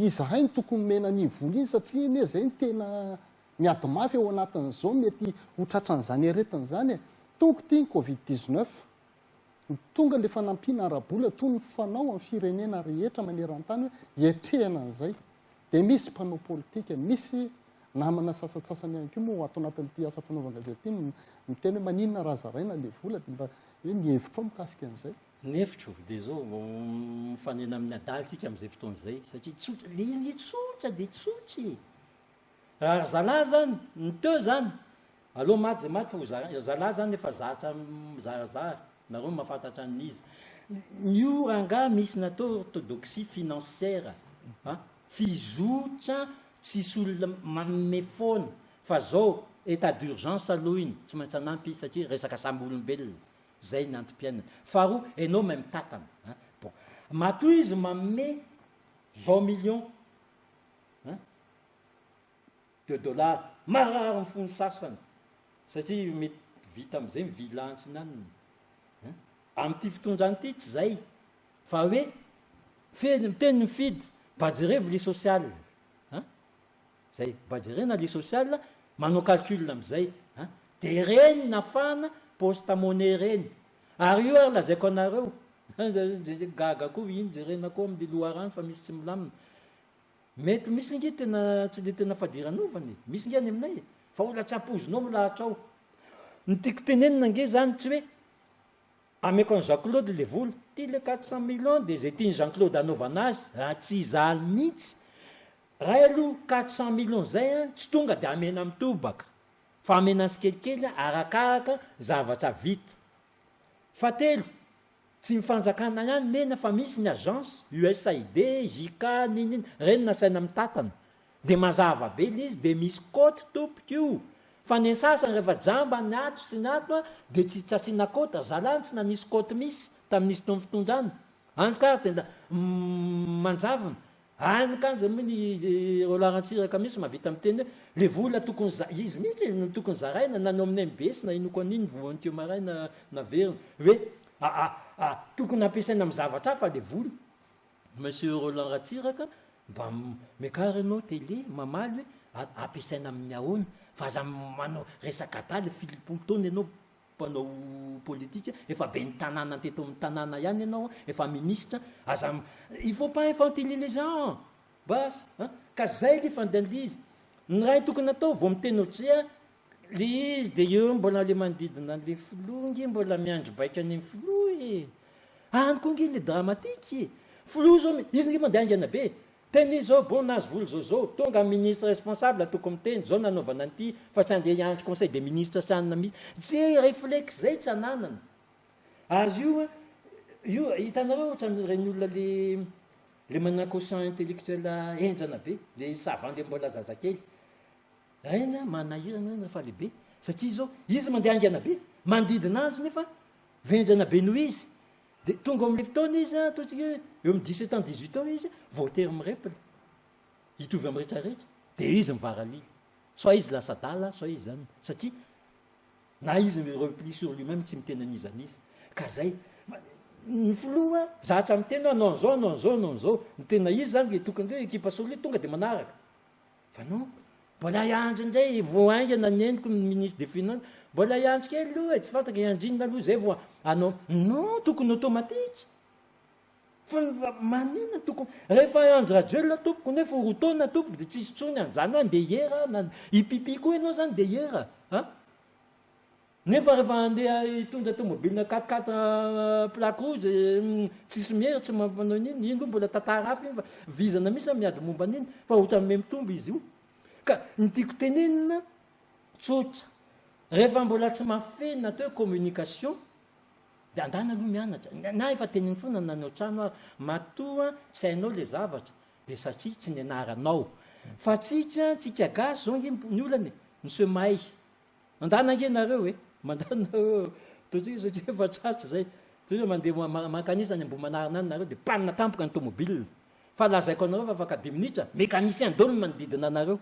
S1: izahay no tokony omena an'iny vola iny satria anie izay no tena miady mafy ao anatin'izao mety ho tratran'izany aretina izany e. Tonga ity ny covid 19, tonga ilay fanampiana ara-bola toy ny fanao amin'ny firenena rehetra maneran-tany hoe hiatrehana an'izay. Dia misy mpanao politika, misy namana sasantsasany ihany koa moa ato anatin'ity asa fanaovan-gazety ity no miteny hoe maninona raha zaraina ilay vola dia mba hoe ny hevitrao mikasika an'izay.
S3: Ny hevitro dia izao, mifanena amin'ny adala isika amin'izay fotoana izay satria tsotra, ilay izy tsotra dia tsotra e. Raha ry zalahy zany, ny teo zany, aleo maty zay maty fa ho zara, ry zalahy zany efa zatra mizarazara, nareo no mahafantatra an'iza. Io rangahy misy natao orthodoxie financière a, fizotra tsisy olona manome foana, fa zao état d'urgence aloha iny, tsy maintsy hanampy izy satria resaka samy olombelona, zay ny antom-piainana. Faharoa, enao mahay mitantana a, bon, matoa izy manome zao millions Hein? De dollars. Marary ny fon'ny sasany. Satria mety vita amin'izay ny villa antsinanana. Hein? Amin'ity fitondrana ity tsy zay. Fa hoe feno miteny ny fidy, mba jerevo le social. Hein? Zay, mba jerena le social, manao calcul amin'izay. Hein? De ireny nafana poste monnaie ireny. Ary io ary lazaiko anareo, gaga koa iny jerena koa amin'ny loharano fa misy tsy milamina. Mety misy nge tena tsy le tena fadiranovana e! Misy nge any aminay e! Fa olona tsy ampoizinao milahatra ao. Ny tiako tenenina ange zany tsy hoe ameko an'i Jean Claude le vola, ty le 400 millions de zay tian'i Jean Claude anaovana azy, raha tsy izaly mihitsy. Ray aloha 400 millions zay an, tsy tonga de amena mitobaka, fa amena tsikelikely arakaraka zavatra vita. Fahatelo, Tsy ny fanjakana ihany mena fa misy ny agence, USAID, JK, n'inona, ireny nasaina mitantana. Dia mazava be ilay izy, dia misy cote tompoko io. Fa ny sasany rehefa jamba ny ato sy ny ato an, dia tsy tsy asiana cote, ry zalahy tsy nanisy cote misy tamin'izy teo amin'ny fitondrana. Any ka ary dia manjavona. Any kanjo moa ny Roland Ratsiraka mihitsy mahavita miteny hoe le vola tokony za- izy mihitsy no tokony zaraina na ny ao amin'ny MBS na inoko an'iny vao teo maraina naverina hoe a a a tokony ampiasaina amin'ny zavatra hafa le vola. Monsieur Roland Ratsiraka mba miakara ianao télé mamaly hoe ampiasaina amin'ny ahoana fa aza manao resaka adala filipolo taona ianao mpanao politika, efa ben'ny tanàna teto amin'ny tanàna ihany ianao, efa ministra, aza il faut pas infantiliser les gens, basy an, ka zay le fandehan'le izy, ny raha tokony atao vao miteny ohatr'izay aho, le izy de eo mbola le manodidina an'le filoha nge mbola miandry baiko any amin'ny filoha e, any koa nge le dramatique e, filoha zao izy nge mandeha haingana be, Teny izy zao, bon nahazo vola zao zao, tonga ny ministre responsable tokony miteny, zao nanaovana an'ity fa tsy andeha hiandry conseil des ministres sy anona mihitsy, zay reflexe zay tsy ananana. Ary io an, io hitanareo ohatran'ireny olona le le manana quotient intellectuel henjana be, le savant le mbola zazakely, reny an manahirana reny rehefa lehibe, satria zao izy mandeha haingana be, manodidina azy nefa vendrana be noho izy, Dia tonga ao amin'ilay fotoana izy, ataontsika hoe eo amin'ny 17 ans, 18 ans izy, voatery mirepla, hitovy amin'ny rehetra rehetra, dia izy mivaralila. Soit izy lasa adala, soit izy zany, satria na izy mi replie sur lui-même tsy miteny an'iza n'iza. Ka zay, ny filoha zatra miteny hoe hanao an'izao, hanao an'izao, hanao an'izao. Ny tena izy zany dia tokony hoe ekipa solide tonga dia manaraka. Fa non, mbola hiandry indray, vao haingana ny henoko ny ministre des finances, mbola hiandry kely aloha e, tsy fantako hiandry inona aloha zay vao hanao, non, tokony automatique. Fa maninona tokony, rehefa Andry Rajoelina tompoko nefa roa taona tompoko dia tsisy intsony an'izany hoe andeha hiera na hipipi koa ianao zany dia hiera, an? Nefa rehefa handeha hitondra tomobile quatre quatre plaque rouge tsisy miery tsy mampanao n'inona, iny aloha mbola tantara hafa iny fa vizana mihitsy aho miady momba an'iny fa ohatran'ny miha mitombo izy io. Ka ny tiako tenenina tsotra, rehefa mbola tsy mahafehy ny atao hoe communication dia andana aloha mianatra, na efa teneno foana na ny ao an-trano ary, matoa tsy hainao le zavatra dia satria tsy nianaranao. Fa tsika, tsika gasy zao ange ny olana e, monsieur mahay. Mandana ange nareo e! Mandana nareo ataontsika satria efa tratra izay. Toy hoe mandeha mankanisa any Ambohimanarina any nareo dia panne tampoka ny tomobile. Fa lazaiko anareo fa afaka dimy minitra, mécanicien daholo ny manodidina anareo.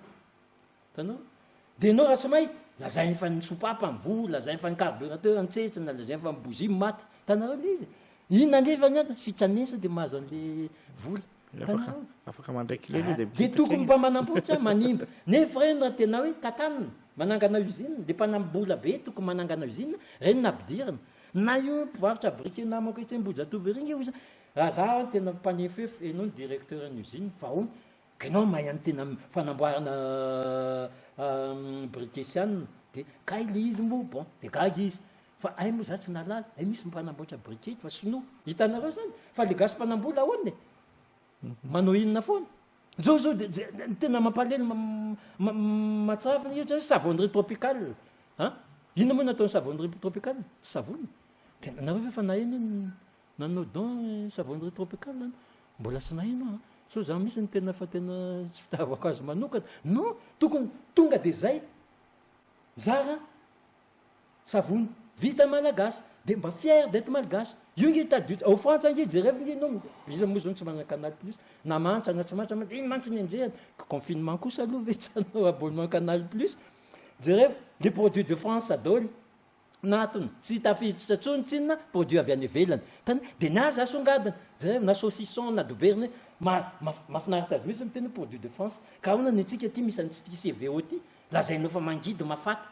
S3: Hitanao? Dia ianao raha tsy mahay, lazainy fa ny soupape mivoha, lazainy fa ny carburateur nitsetsina, lazainy fa ny bougie maty. Hitanareo ilay izy? Inona anefa ny antony? Sitran'isa dia mahazo an'ilay vola.
S2: Afaka, afaka mandray clé aloha dia
S3: Dia tokony mba manamboatra, manimba. Nefa ireny raha tena hoe tantanina, manangana usine, dia mpanam-bola be tokony manangana usine, ireny no ampidirina. Na io mpivarotra briquet namako etsy Ambohijatovo ery nge hoy izy, raha za no tena mpanefefo, ianao no directeur ny usine, fa ahoana? Ka ianao mahay an'ny tena fanamboarana briquet sy anona, dia kay le izy moa, bon, dia gaga izy. Fa hay moa za tsy nahalala, hay misy mpanamboatra briquet fa sinoa. Hitanareo zany? Fa le gasy mpanambola ahoana e? Manao inona foana? Zao zao de ny tena mampalahelo mahatsiravina ohatra hoe savonnerie tropicale. An? Inona moa nataon'ny savonnerie tropicale? Tsy savony. Tena nareo ve efa naheno hoe nanao don savonnerie tropicale? Mbola tsy naheno aho. Sao za mihitsy no tena fa tena tsy fitiavako azy manokana. Non, tokony tonga de zay. Zara Savony vita malagasy de mba fier d'etre malgache. Io nge tadidio ao Frantsa nge jerevo nge enao iza moa zao no tsy manana canal plus na mahantra na tsy mahantra mantsy iny mantsy ny enjehina confinement kosa aloha ve tsy hanao abonnement canal plus jerevo les produits de France daholo natony tsy tafiditra tsony tsinona produit avy any ivelany tany de ny azy asongadina jerevo na saucisson na doberina ma mahafinaritra azy mihitsy miteny hoe produit de France ka ahoana ny antsika aty misy an'ity CVO ty lazainao fa mangidy mahafaty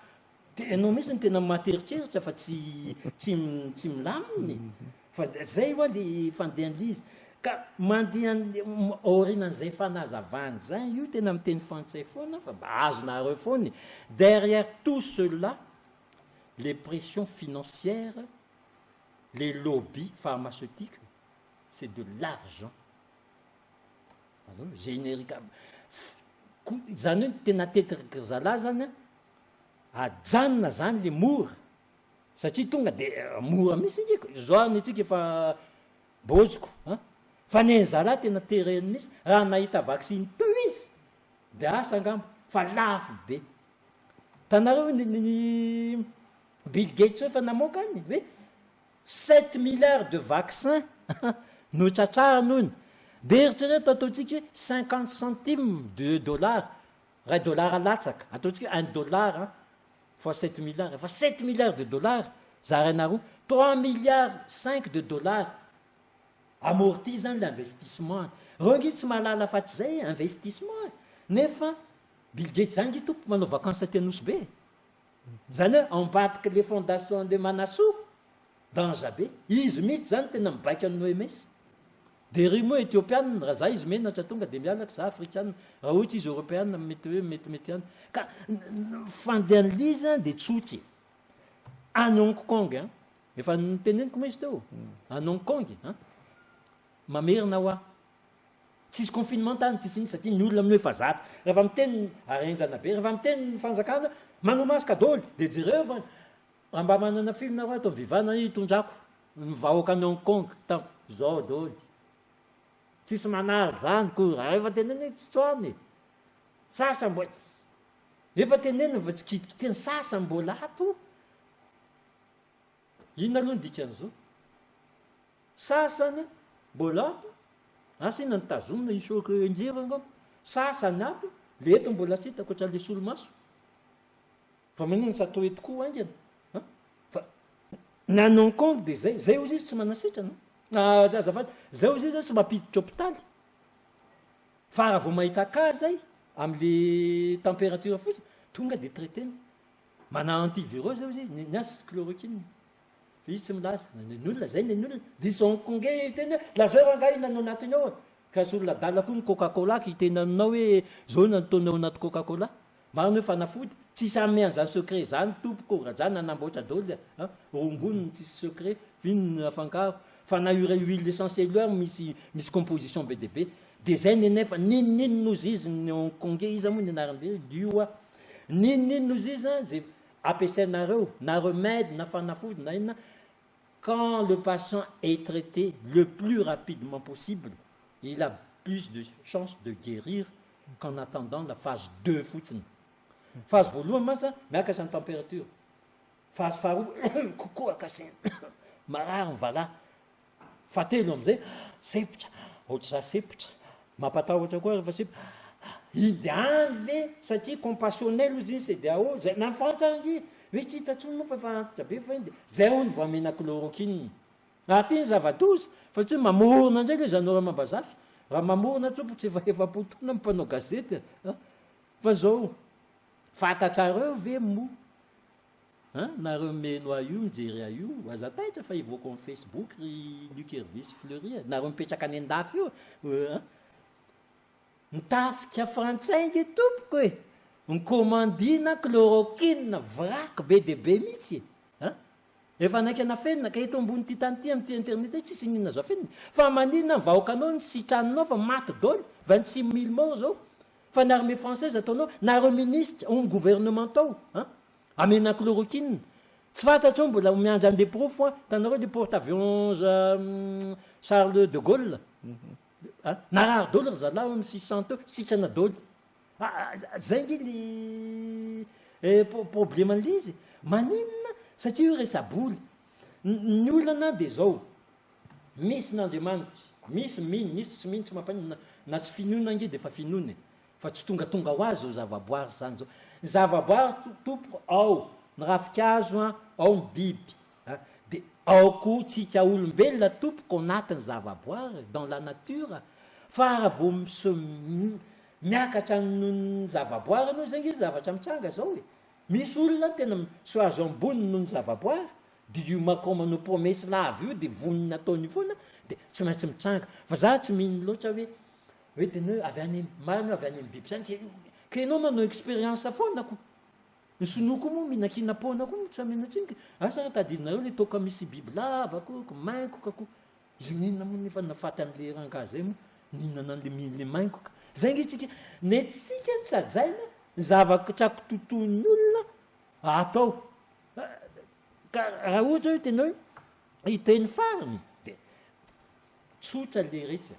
S3: Dia ianao mihitsy no tena mahateritreritra fa tsy tsy tsy milamina e. Fa zay hoa le fandehan'le izy. Ka mandeha aorianan'izay fanazavana izay, io tena miteny frantsay foana fa mba azonareo foana e. Derrière tout cela, Les pressions financières, les lobbies pharmaceutiques, c'est de l'argent. Générique. Izany hoe ny tena tetik'ry zalahy zany an, ajanona zany le mora, satria tonga de mora mihitsy ange ko, zao any tsika efa bôjoko an, fa ny an'ny zalahy tena tereny mihitsy, raha nahita vaksiny teo izy de asa angamba fa lafo be. Hitanareo ny ny Bill Gates io efa namoaka any hoe sept milliards de vaccins no tratrariny hono. Dia eritrereto ataontsika hoe cinquante centimes de dollar, iray dollar latsaka, ataontsika hoe un dollar an, fois sept milliards, efa sept milliards de dollars zaraina roa, trois milliards cinq de dollars amorti zany le investissement. Reo ange tsy mahalala afa-tsy izay e, investissement e. Nefa Bill Gates zany nge tompoko manao vacances aty Anosy be e. Zany hoe ambadiky le fondation le Manasoa, danger be. Izy mihitsy zany tena mibaiko an'ny OMS. De ry moa Etiopiana, raha za izy menatra tonga de miala ka za Afrikana, raha ohatra izy Eoropeana mety hoe metimety ihany. Ka ny fandehan'le izy an de tsotra e. Any Hong Kong an, efa noteneniko moa izy teo, any Hong Kong an, mamerina hoa, Tsisy confinement tany tsisy inona satria ny olona amin'io efa zatra. Rehefa miteny ary henjana be, rehefa miteny ny fanjakana manao masque daholo dia jereo fa raha mba manana film nareo ato amin'ny viva na hitondrako ny vahoaka any Hong Kong tam zao daholo. Tsisy manary zany ko raha efa tenenina hoe tsy tsoahana e. Sasany mbola efa tenenina fa tsy kitikitihana sasany mbola ato. Inona aloha ny dikan'izao? Sasany mbola ato, asa inona no tazomina hisôka enjeva angamba, sasany ato, le eto mbola tsy hitako hatramin'le solomaso. Fa maninona tsy atao eto koa haingana an? Fa ny any Hong Kong dia zay, zay ozy izy tsy manasitrana an, azafady, zay ozy izy tsy mampiditra hôpitaly. Fa raha vao mahita cas zay am'le température fotsiny, tonga dia traiter-na. Manana antiviraux zay ozy izy, ny azy chloroquine. Fa izy tsy milaza, na ny olona zay ny olona, diso Hong Kongais hiteny hoe lazao rangahy inona no anatiny ao e! Ka tsy olona adala koa ny coca cola ka hiteny aminao hoe zao no ataony ao anaty coca cola. Marina hoe fanafody, tsisy hanome an'izany secret zany tompoko, Rajah nanamboatra daholo a, rongony no tsisy secret, iny no afangaro, fa na io huile essentielle io ary misy misy composition be dia be. Dia zay ny nefa, n'inon'inona ozy izy ny Hong Kongais, iza moa ny anaran'le Liu a, n'inon'inona ozy izy an, zay ampiasainareo na remède na fanafody na inona quand le patient est traité le plus rapidement possible il a plus de chance de guérir qu'en attendant la phase deux fotsiny. Phase voalohany mantsy miakatra ny température, phase faharoa mikokoaka sy marary ny valaha, Fahatelo amin'izay, sempotra, ohatr'izaho sempotra, mampatahotra koa rehefa sempotra, iny dia any ve satria compassionnel ozy iny CEDEAO, zay na ny Frantsa ange hoe tsy hita intsony moa fa efa antitra be fa iny dia zay hono vao amena chloroquine. Ary ity ny zava-doza fa tsy hoe mamorona indray ilay Jeannot Ramambazafy, raha mamorona tompoko tsy efa 40 taona ny mpanao gazety a! Fa zao, fantatrareo ve moa Hein nareo meno ahy io mijery ahy io aza taitra fa hivoaka ao am facebook ry Luc Hervé sy Fleury a, nareo mipetraka any andafy io hein. Ny tafika frantsay nge tompoko e, ny-commandina chloroquine vrac be dia be mihitsy e, hein. Efa naika nafenina ka eto ambony ity tany ity amin'ity internet ity tsisy n'inona azo afenina. Fa maninona ny vahoakanao ny sitraninao fa maty daholo, 26 mille morts zao. Fa ny armée française ataonao, nareo ministre ou ny gouvernement tao hein. Amena chloroquine. Tsy fantatro eo mbola miandry an'le porofo an. Hitanareo le porte avions Charles de Gaulle? An, narary daholo ry zalahy hono 600 teo, sitrana daholo. Zay nge le probleman'le izy. Maninona? Satria io resa-bola. Ny olana dia zao, misy n'Andriamanitra, misy mino, misy tsy mino, tsy mampaninona, na tsy finoana ange dia efa finoana e. Fa tsy tongatonga ho azy izao zavaboary izany izao. Ny zavaboary tompoko ao ny ravinkazo an, ao ny biby an, dia ao koa tsika olombelona tompoko ao anatin'ny zavaboary, dans la nature, fa raha vao mi-se miakatra noho ny zavaboary ianao izay ange zavatra mitranga izao e. Misy olona tena mi-se azo ambony noho ny zavaboary, dia io Macron manao promesse lava io dia vonona ataony io foana dia tsy maintsy mitranga. Fa za tsy mino loatra hoe Hoe tena hoe avy any marina hoe avy any amin'ny biby zany ke ke ianao manao expérience foana ko. Ny sinoa koa moa mihinankinam-poana koa moa tsy amena tsiny ka. Asa raha tadidinareo le toaka misy bibilava koa, ko maingoka koa. Izy n'inona moa nefa nafaty an'le rangahy zay moa nihinana an'le le maingoka. Zay nge tsika, netsitsika ny tsy hajaina, ny zavatra kitotoin'ny olona atao. Ka raha ohatra hoe tena hoe hiteny farany de tsotra le retsy a.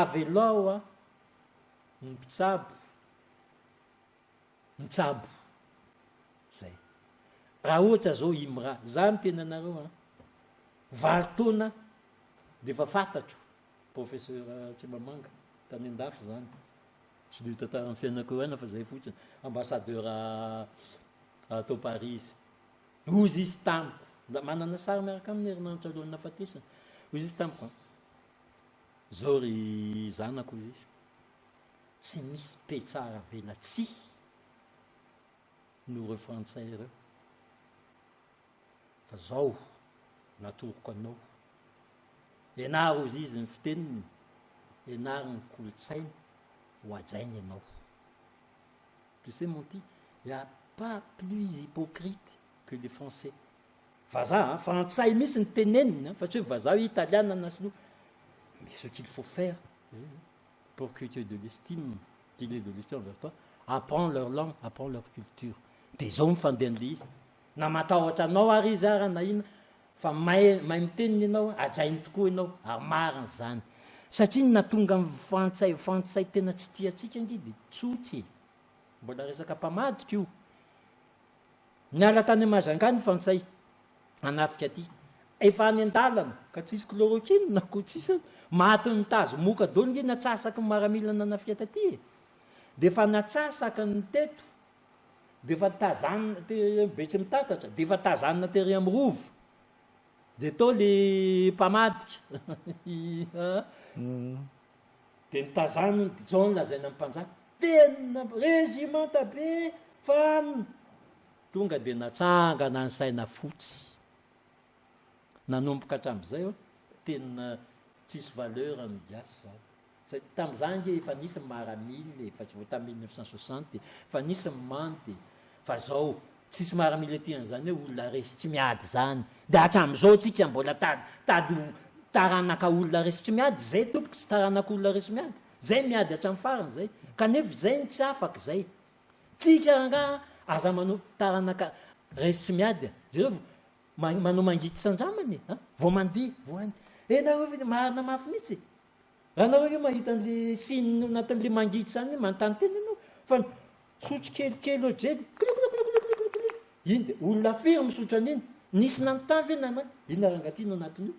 S3: Avelao a ny mpitsabo mitsabo zay. Raha ohatra zao Imra, za miteny anareo an, valo taona de efa fantatro professeur Tsimamanga tany andafy zany, tsy de tantaran'ny fiainako eo aina fa zay fotsiny, ambassadeur tao Paris izy. Hozy izy tamiko, mbola manana sary miaraka aminy herinandro talohan'ny nahafatesany, hozy izy tamiko an, zao ry zanako hozy izy, tsy misy petsara velatsihy noho ireo frantsay ireo fa zao natoroko anao ianaro ozy izy ny fiteniny ianaro ny kolontsainy ho hajainy ianao tu sais mon petit il y a pas plus hypocrite que les français vazaha frantsay misy ny teneniny fa tsy hoe vazaha hoe italiana na sinoa mais ce qu'il faut faire pour que tu aies de l'estime, qu'il ait de l'estime envers toi, apprends leur langue, apprends leur culture. Dia izao ny fandehan'ilay izy. Na matahotra anao ary izy ara na inona, fa mahay mahay miteny ny ianao, hajainy tokoa ianao, ary marina izany. Satria ny nahatonga ny frantsay frantsay tena tsy tia antsika ange dia tsotra e. Mbola resaka mpamadika io. Niala tany Majunga ny frantsay hanafika aty. Efa any an-dalana ka tsisy chloroquine na koa tsisy matin'ny tazo moka daholo nge ny atsasaky ny maramila nanafika taty e. Dia efa natsasaky ny teto, dia efa tazanina tery amin'ny Betsimitatatra, dia efa tazanina tery amin'ny Rova. Dia tao le mpamadika. Dia notazaniny, dia izao no lazaina amin'ny mpanjaka, Tena rezimanta be fa an! Tonga dia natsangana ny saina fotsy. Nanomboka hatramin'izay aho, tena tsisy valeur ny gasy izany. Satria tamin'izany ange efa nisy ny maramila e, fa tsy vao tamin'ny 1960 e, efa nisy ny manta e, fa izao tsisy maramila aty an'izany hoe olona resy tsy miady izany. Dia hatramin'izao tsika mbola tady tady ho taranaka olona resy tsy miady, izay tompoko tsy taranaka olona resy miady, zay miady hatramin'ny farany zay, kanefa zay no tsy afaka zay. Tsika rangaha aza manao taranaka resy tsy miady a, jereo manao mangidy sandramana e, vao mandeha vao any, e nareo ve marina mafy mihitsy e. Raha nareo io mahita an'le signe anatin'le mangidy zany manontany tena ianao fa sotro kelikely ohatr'izay de iny de olona firy misotro an'iny? Nisy nanontany ve nana inona rangaha ty no anatin'io?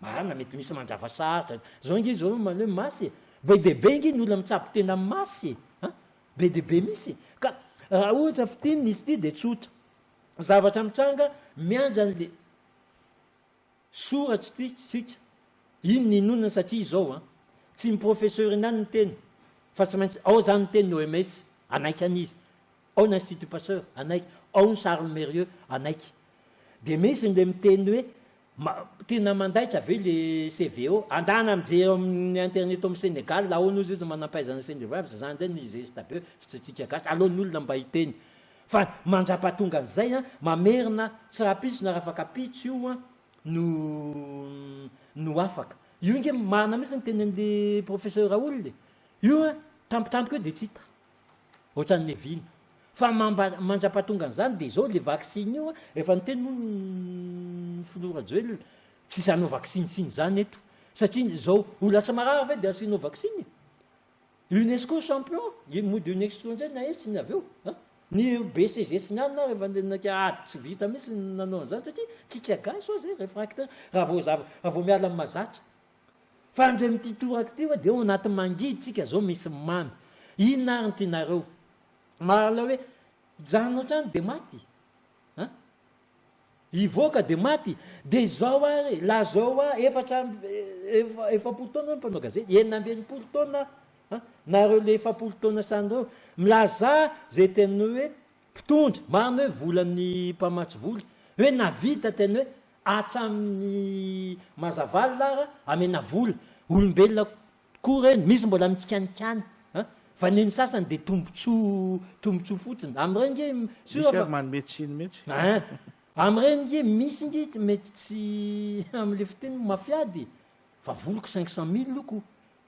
S3: Marina mety misy mandrava sarotra zao nge zao manao hoe masy e, be dia be nge ny olona mitsabo tena amin'ny masy e, an, be dia be misy e, ka raha ohatra fintinina izy ity de tsotra, zavatra mitranga miandry an'le Soratra ity tsika, iny ny inonana satria izao an, tsy ny professeur ihany miteny fa tsy maintsy ao zany miteny ny OMS, hanaiky an'izy, ao ny Institut Pasteur hanaiky, ao ny Charles Merieux hanaiky. Dia misy ny le miteny hoe tena mandaitra ve le CVO, andana mijery ao amin'ny internet ao amin'ny Sénégal ahoana ozy izy manampahaizana Sénégal fa zany indray ny geste be fa tsy antsika gasy, aleo ny olona mba hiteny. Fa mandrapatonga an'izay an, mamerina tsy rahampitso na rafakapitso io an no no afaka. Io nge marina mihitsy ny tenin'le professeur Raoul e. Io an, tampotampoka eo dia tsy hita. Ohatran'ny nevina. Fa mamba mandrapatonga an'izany dia izao le vaccin io an, efa niteny moa ny filoha Rajoelina, tsisy hanao vaccin tsiny izany eto. Satria izao olona tsy marary ve dia asianao vaccin e? Unesco champion, i mody Unesco indray nahetsiny avy eo an! Ny BCG sy ny anona rehefa naika ady tsy vita mihitsy ny nanao an'izany satria tsika gasy hoa zay refractaire raha vao zava raha vao miala amin'ny mahazatra. Fa ndray amin'ity toraka ity hoa dia ao anaty mangidy tsika zao misy mamy. Inona ary ny tianareo? Mahalala hoe hijanona hatrany dia maty an! Hivoaka dia maty. Dia izao ary e, lazao ahy, 44 taona ny mpanao gazety, 66 taona aho, nareo le 40 taona sany ireo, milazà izay tena hoe mpitondra, marina hoe volan'ny mpamatsy vola, hoe navita tena hoe hatramin'ny Mazavalona ara amena vola, olombelona koa ireny, misy mbola mitsikanikany an, Fa ny ny sasany dia tombotsoa tombotsoa fotsiny. Amin'ireny nge
S2: sûr Misy ary manome tsiny mihitsy.
S3: Ein. Amin'ireny nge misy nge mety tsy amin'ilay fiteny mafiady e. Fa voliko 500 mille io ko.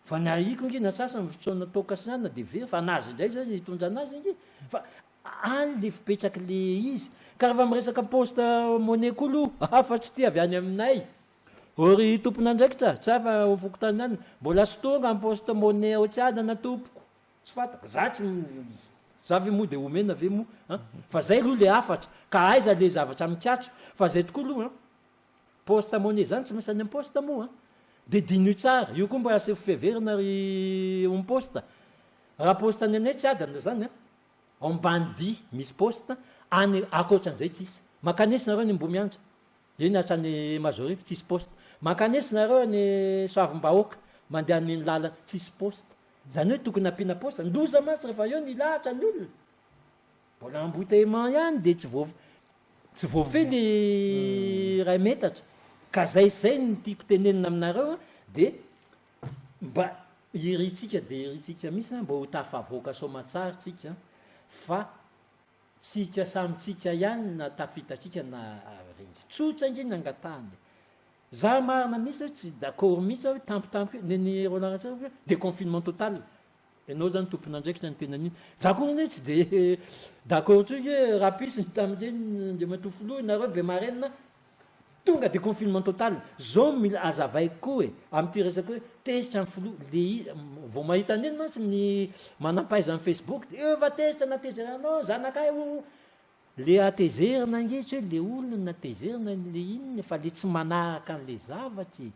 S3: Fa ny ahiko nge ny antsasany fitsaona toaka sy anona dia very fa anazy indray zay hitondra anazy nge. Fa any le fipetraky le izy. Ka rehefa miresaka poste monnaie koa aloha afa tsy ty avy any aminay. Ô ry tompon'andraikitra, tsy hay fa ao fokontany any, mbola tsy tonga ny poste monnaie ao Tsiadana tompoko. Tsy fantako, za tsy, za ve moa dia omena ve moa an? Fa zay aloha le hafatra, ka aiza le zavatra mikatso, fa zay tokoa aloha an, poste monnaie zany tsy maintsy any am poste moa an, dia diniho tsara, io koa mba asio fiheverana ry om poste, raha poste any aminay Tsiadana zany an, ao Ambanidia misy poste, any ankoatran'izay tsisy, mankanesa nareo any Ambohimiandra. Eny hatrany Mazoarivo tsisy poste. Mankanesa nareo any Soavimbahoaka mandeha amin'iny lalana tsisy poste. Zany hoe tokony ampiana poste. Loza mantsy rehefa eo ny hilahatra ny olona. Mbola embouteillement ihany dia tsy voa tsy voafehy le iray metatra. Ka zay zay no tiako tenenina aminareo dia mba irintsika dia irintsika mihitsy mba ho tafavoaka soamatsara tsika fa Tsika samy tsika ihany na tafita tsika na rendry. Tsotra ange ny angatahana e. Za marina mihitsy hoe tsy d'accord mihitsy aho hoe tampotampoka eo, nen'i Roland Ratsiraka hoe déconfinement total. Ianao zany tompon'andraikitra ny tena an'iny. Za koa anie tsy de d'accord intsony hoe raha pisy ny tamin'ireny Andriamatoa Filoha nareo be marenina Tonga de confinement total. Zao mila azavaiko koa e, amin'ity resaka hoe tezitra ny filoha, le i, vao mahita an'iny mantsy ny manampahaizan'ny facebook de efa tezitra natezeranao zanakay o, le hatezerana ange tsy hoe le olona no natezerina le inona fa le tsy manaraka an'le zavatra e.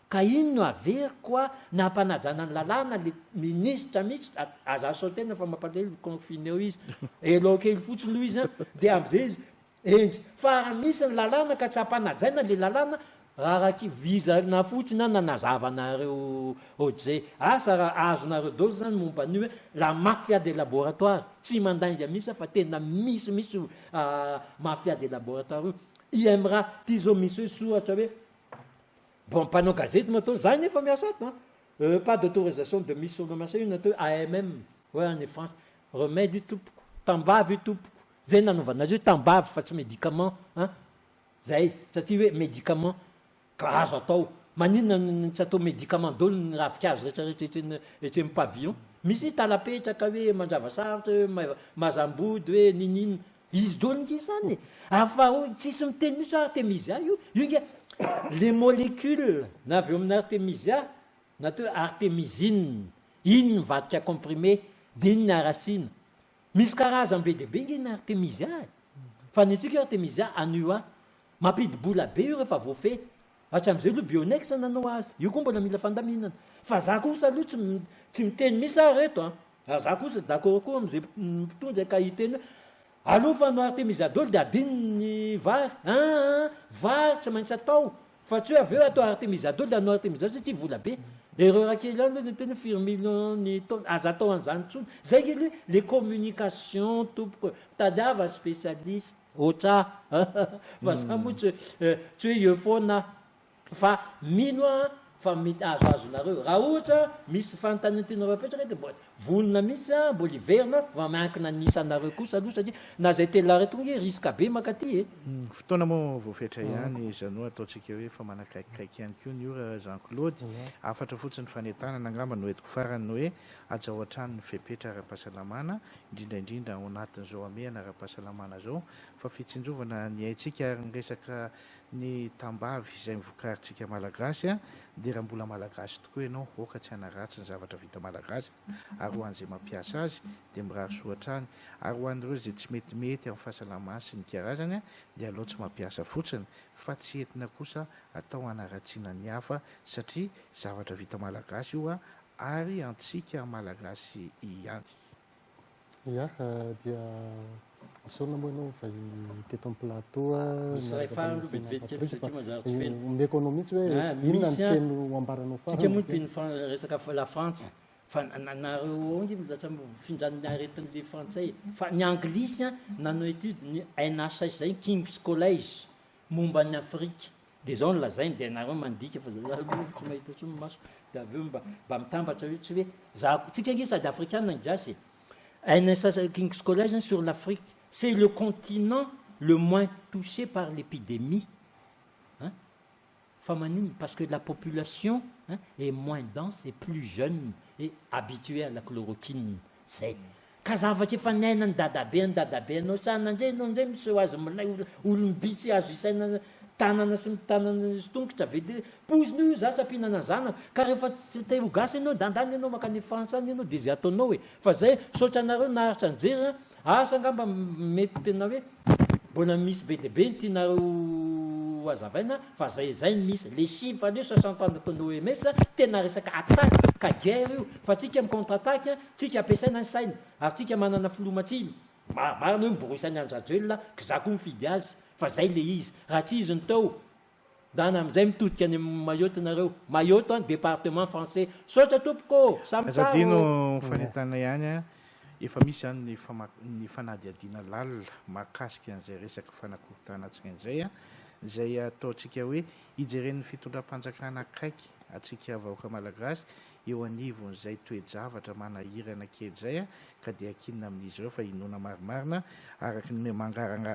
S3: Ka iny no averiko a, ny hampanajana ny lalàna le minisitra mihitsy, aza asao tena fa mampalahelo confiné eo izy, elao kely fotsiny aloha izy an, de am'zay izy Hendry, fa raha misy ny lalàna ka tsy ampanajaina le lalàna, raraky vizana fotsiny aho nanazava anareo ohatr'izay. Asa raha azonareo daholo zany momba an'io hoe la mafia des laboratoires, tsy mandainga mihitsy aho fa tena misy mihitsy io mafia des laboratoires io. IMRA, ty zao misy hoe soratra hoe, bon mpanao gazety moa atao, za nefa miasa ato an, pas d'autorisation de mise sur le marché io natao hoe AMM, hoe any France, remède io tompoko, tambavy io tompoko, Zay nanaovana azy hoe tambavy fa tsy médicament an! Zay, satria hoe médicament ka azo atao. Maninona no tsy atao médicament daholo ny ravinkazo rehetra rehetra etsy etsy amin'ny pavillon? Misy talapetraka hoe mandravasarotra hoe mazambody hoe niniana. Izy daholo nge izany e! Ary faharoa tsisy miteny mihitsy hoe artemisia io. Io nge le molécule na avy eo amin'ny artemisia na atao hoe artémisine, iny mivadika comprimé dia iny ny arasina. Misy karazany be dia be nge ny artemisia e! Fa ny antsika artemisia annua. Mampidi-bola be io rehefa voafehy. Hatramin'izay aloha Bionex nanao azy. Io koa mbola mila fandaminana. Fa za kosa aloha tsy tsy miteny mihitsy aho reto an! Ary za kosa d'accord koa amin'izay mpitondra ka hiteny hoe aleo fa hanao artemisia daholo dia adino ny vary. Aa vary tsy maintsy atao. Fa tsy hoe avy eo atao artemisia daholo dia hanao artemisia satria vola be. Erreur kely ihany aloha ny teny hoe firy millions ny taona. Aza atao an'izany intsony. Zay nge aloha le communication tompoko e. Mitadiava spécialiste ohatr' ahy fa za moa tsy tsy hoe eo foana aho. Fa mino aho fa mety azoazonareo. Raha ohatra misy fanontaniana tianareo apetraka dia mbola vonona mihitsy aho mbola hiverina fa miankina ny isanareo kosa aloha satria na zay telo lahy reto nge risque be mankaty e.
S2: Fotoana moa voafetra ihany izany hoe ataontsika hoe efa manakaikikaiky ihany koa ny ora Jean Claude. Hafatra fotsiny fanentanana angamba no entiko farany ny hoe hajao hatrany ny fepetra ara-pahasalamana indrindra indrindra ao anatin'izao hamehana ara-pahasalamana izao fa fitsinjovana ny aintsika ary ny resaka Ny tambavy izay novokarintsika Malagasy dia raha mbola Malagasy tokoa ianao aoka tsy hanaratsy ny zavatra vita Malagasy ary ho an'izay mampiasa azy dia mirary soa hatrany ary ho an'ireo izay tsy metimety amin'ny fahasalamany sy ny karazany dia aleo tsy mampiasa fotsiny fa tsy entina kosa atao hanaratsiana ny hafa satria zavatra vita Malagasy io ary antsika Malagasy ihany.
S1: Ya, dia isaorana moa ianao vahiny teto amin'ny plateau.
S3: Misy iray farany aloha vetivety kely satria manjary tsy feno.
S1: Omeko anao mihitsy hoe
S3: Ah,
S1: inona ny
S3: misy an.
S1: teny ho ambaranao farany.
S3: Tsika moa teny fran- resaka la Frantsa fa nareo ao nge lasa findran'ny aretin'le frantsay fa ny anglisy an nanao étude ny NHS zay King's College momba ny Afrika de zao no lazainy de nareo mandika fa za aloha tsy mahita intsony ny maso. Dia avy eo mba mba mitambatra hoe tsy hoe za tsika ange sady afrikana ny gasy e. NSA King's College sur l'Afrique, c'est le continent le moins touché par l'épidémie. Hein? Fa maninona? Parce que la population hein, est moins dense et plus jeune et habituée à la chloroquine. Zay. Ka zavatra efa niainan'i dadabe an'i dadabe anao sana ndray enao ndray miseho azy milay olom bitsy azo isaina tanana sy mitanana sy tongotra ve de poizina io za tsy ampihinana ny zanako ka rehefa tsy te ho gasy enao dandany enao makany France any enao de ze ataonao e fa zay misaotra anareo naharitra nijery an asa angamba mety tena hoe mbola misy be dia be ny tianareo hazavaina fa zay zay ny misy les chiffres aleo 60 ans nataon'ny OMS tena resaka attaque ka guerre io fa tsika mi contre attaque Tsika ampiasaina ny saina ary tsika manana filoha matsilo. Marina hoe miborosy an'i Andry Rajoelina k'za koa mifidy azy fa zay le izy. Raha tsy izy no tao, ndana amizay mitodika any Mayotte nareo. Mayotte an département français. Saotra tompoko ô! Samy
S2: Aza
S3: tsara
S2: adino
S3: ô!
S2: fanentanana ihany an, efa misy izany ny ny fanadihadiana lalina mahakasika an'izay resaka fanakorontanan-tsaina izay an, izay ataontsika hoe hijeren'ny fitondram-panjakana akaiky antsika vahoaka malagasy eo anivon'izay toe-javatra manahirana kely izay ka dia ankinina amin'izy ireo fa inoana marimarina araka ny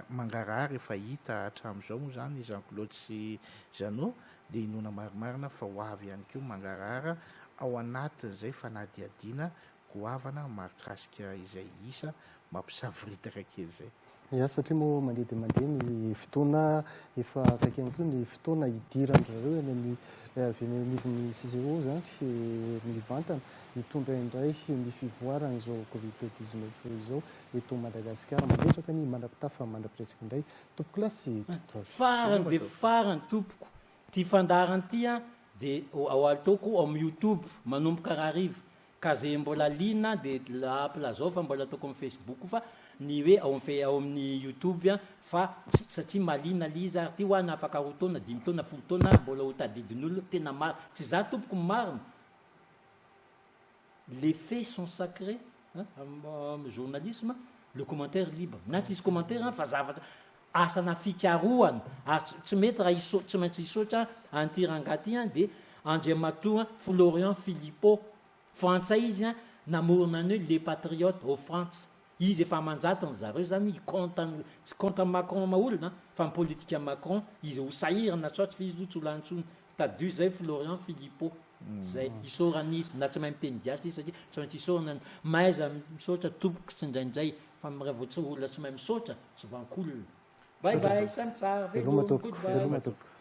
S2: mangarahara efa hita hatramin'izao moa izany Jean Claude sy Jeannot dia inoana marimarina fa ho avy ihany koa mangarahara ao anatin'izay fanadihadiana goavana mahakasika izay isa mampisavoritaka kely izay.
S1: Ya, satria moa mandeha dia mandeha ny fotoana, efa akaiky ihany koa ny fotoana hidiran-dry zareo eny amin'ny avy eny anivon'ny CCO izany mivantana hitondra indray ny fivoaran'izao Covid 19 izao eto Madagasikara. Mametraka ny mandra-pitafa mandra-piresaka indray tompokolahy sy tompokovavy.
S3: Farany dia farany tompoko, ity fandaharana ity an dia ao ataoko ao amin'ny youtube manomboka rahariva Ka ze mbola liana de ampilazao fa mbola ataoko amin'ny facebook koa fa ny hoe ao amin'ny ao amin'ny youtube an fa tsy satria mahaliana le izy ary ty hoa na afaka roa taona dimy taona folo taona ary mbola ho tadidin'olona tena marina tsy za tompoko ny marina les faits sont sacrés an amin'ny journalisme le commentaire libre na tsisy commentaire an fa zavatra asana fikarohana ary tsy tsy mety raha hiso tsy maintsy hisaotra an'ity rangahy ity an dia Andriamatoa Florian Philippot, frantsay izy an, namorona ny hoe Les Patriotes au Frantsa, izy efa aman-jatony zareo zany hi compte an'i, tsy compte an'i Macron maha olona an, fa ny politika Macron, izy ho sahirana tsaotra fa izy aloha tsy ho lany intsony, tadidio izay Florian Philippot, zay, isaorana izy, na tsy mahay miteny gasy izy satria tsy maintsy isaorana, mahaiza misaotra tompoko tsindraindray, fa raha vao tsy olona tsy mahay misaotra, tsy vankolona. Bye bye, samy tsara,
S1: Veloma
S3: veloma,
S1: tompoko,
S3: goodbye.
S1: veloma tompoko.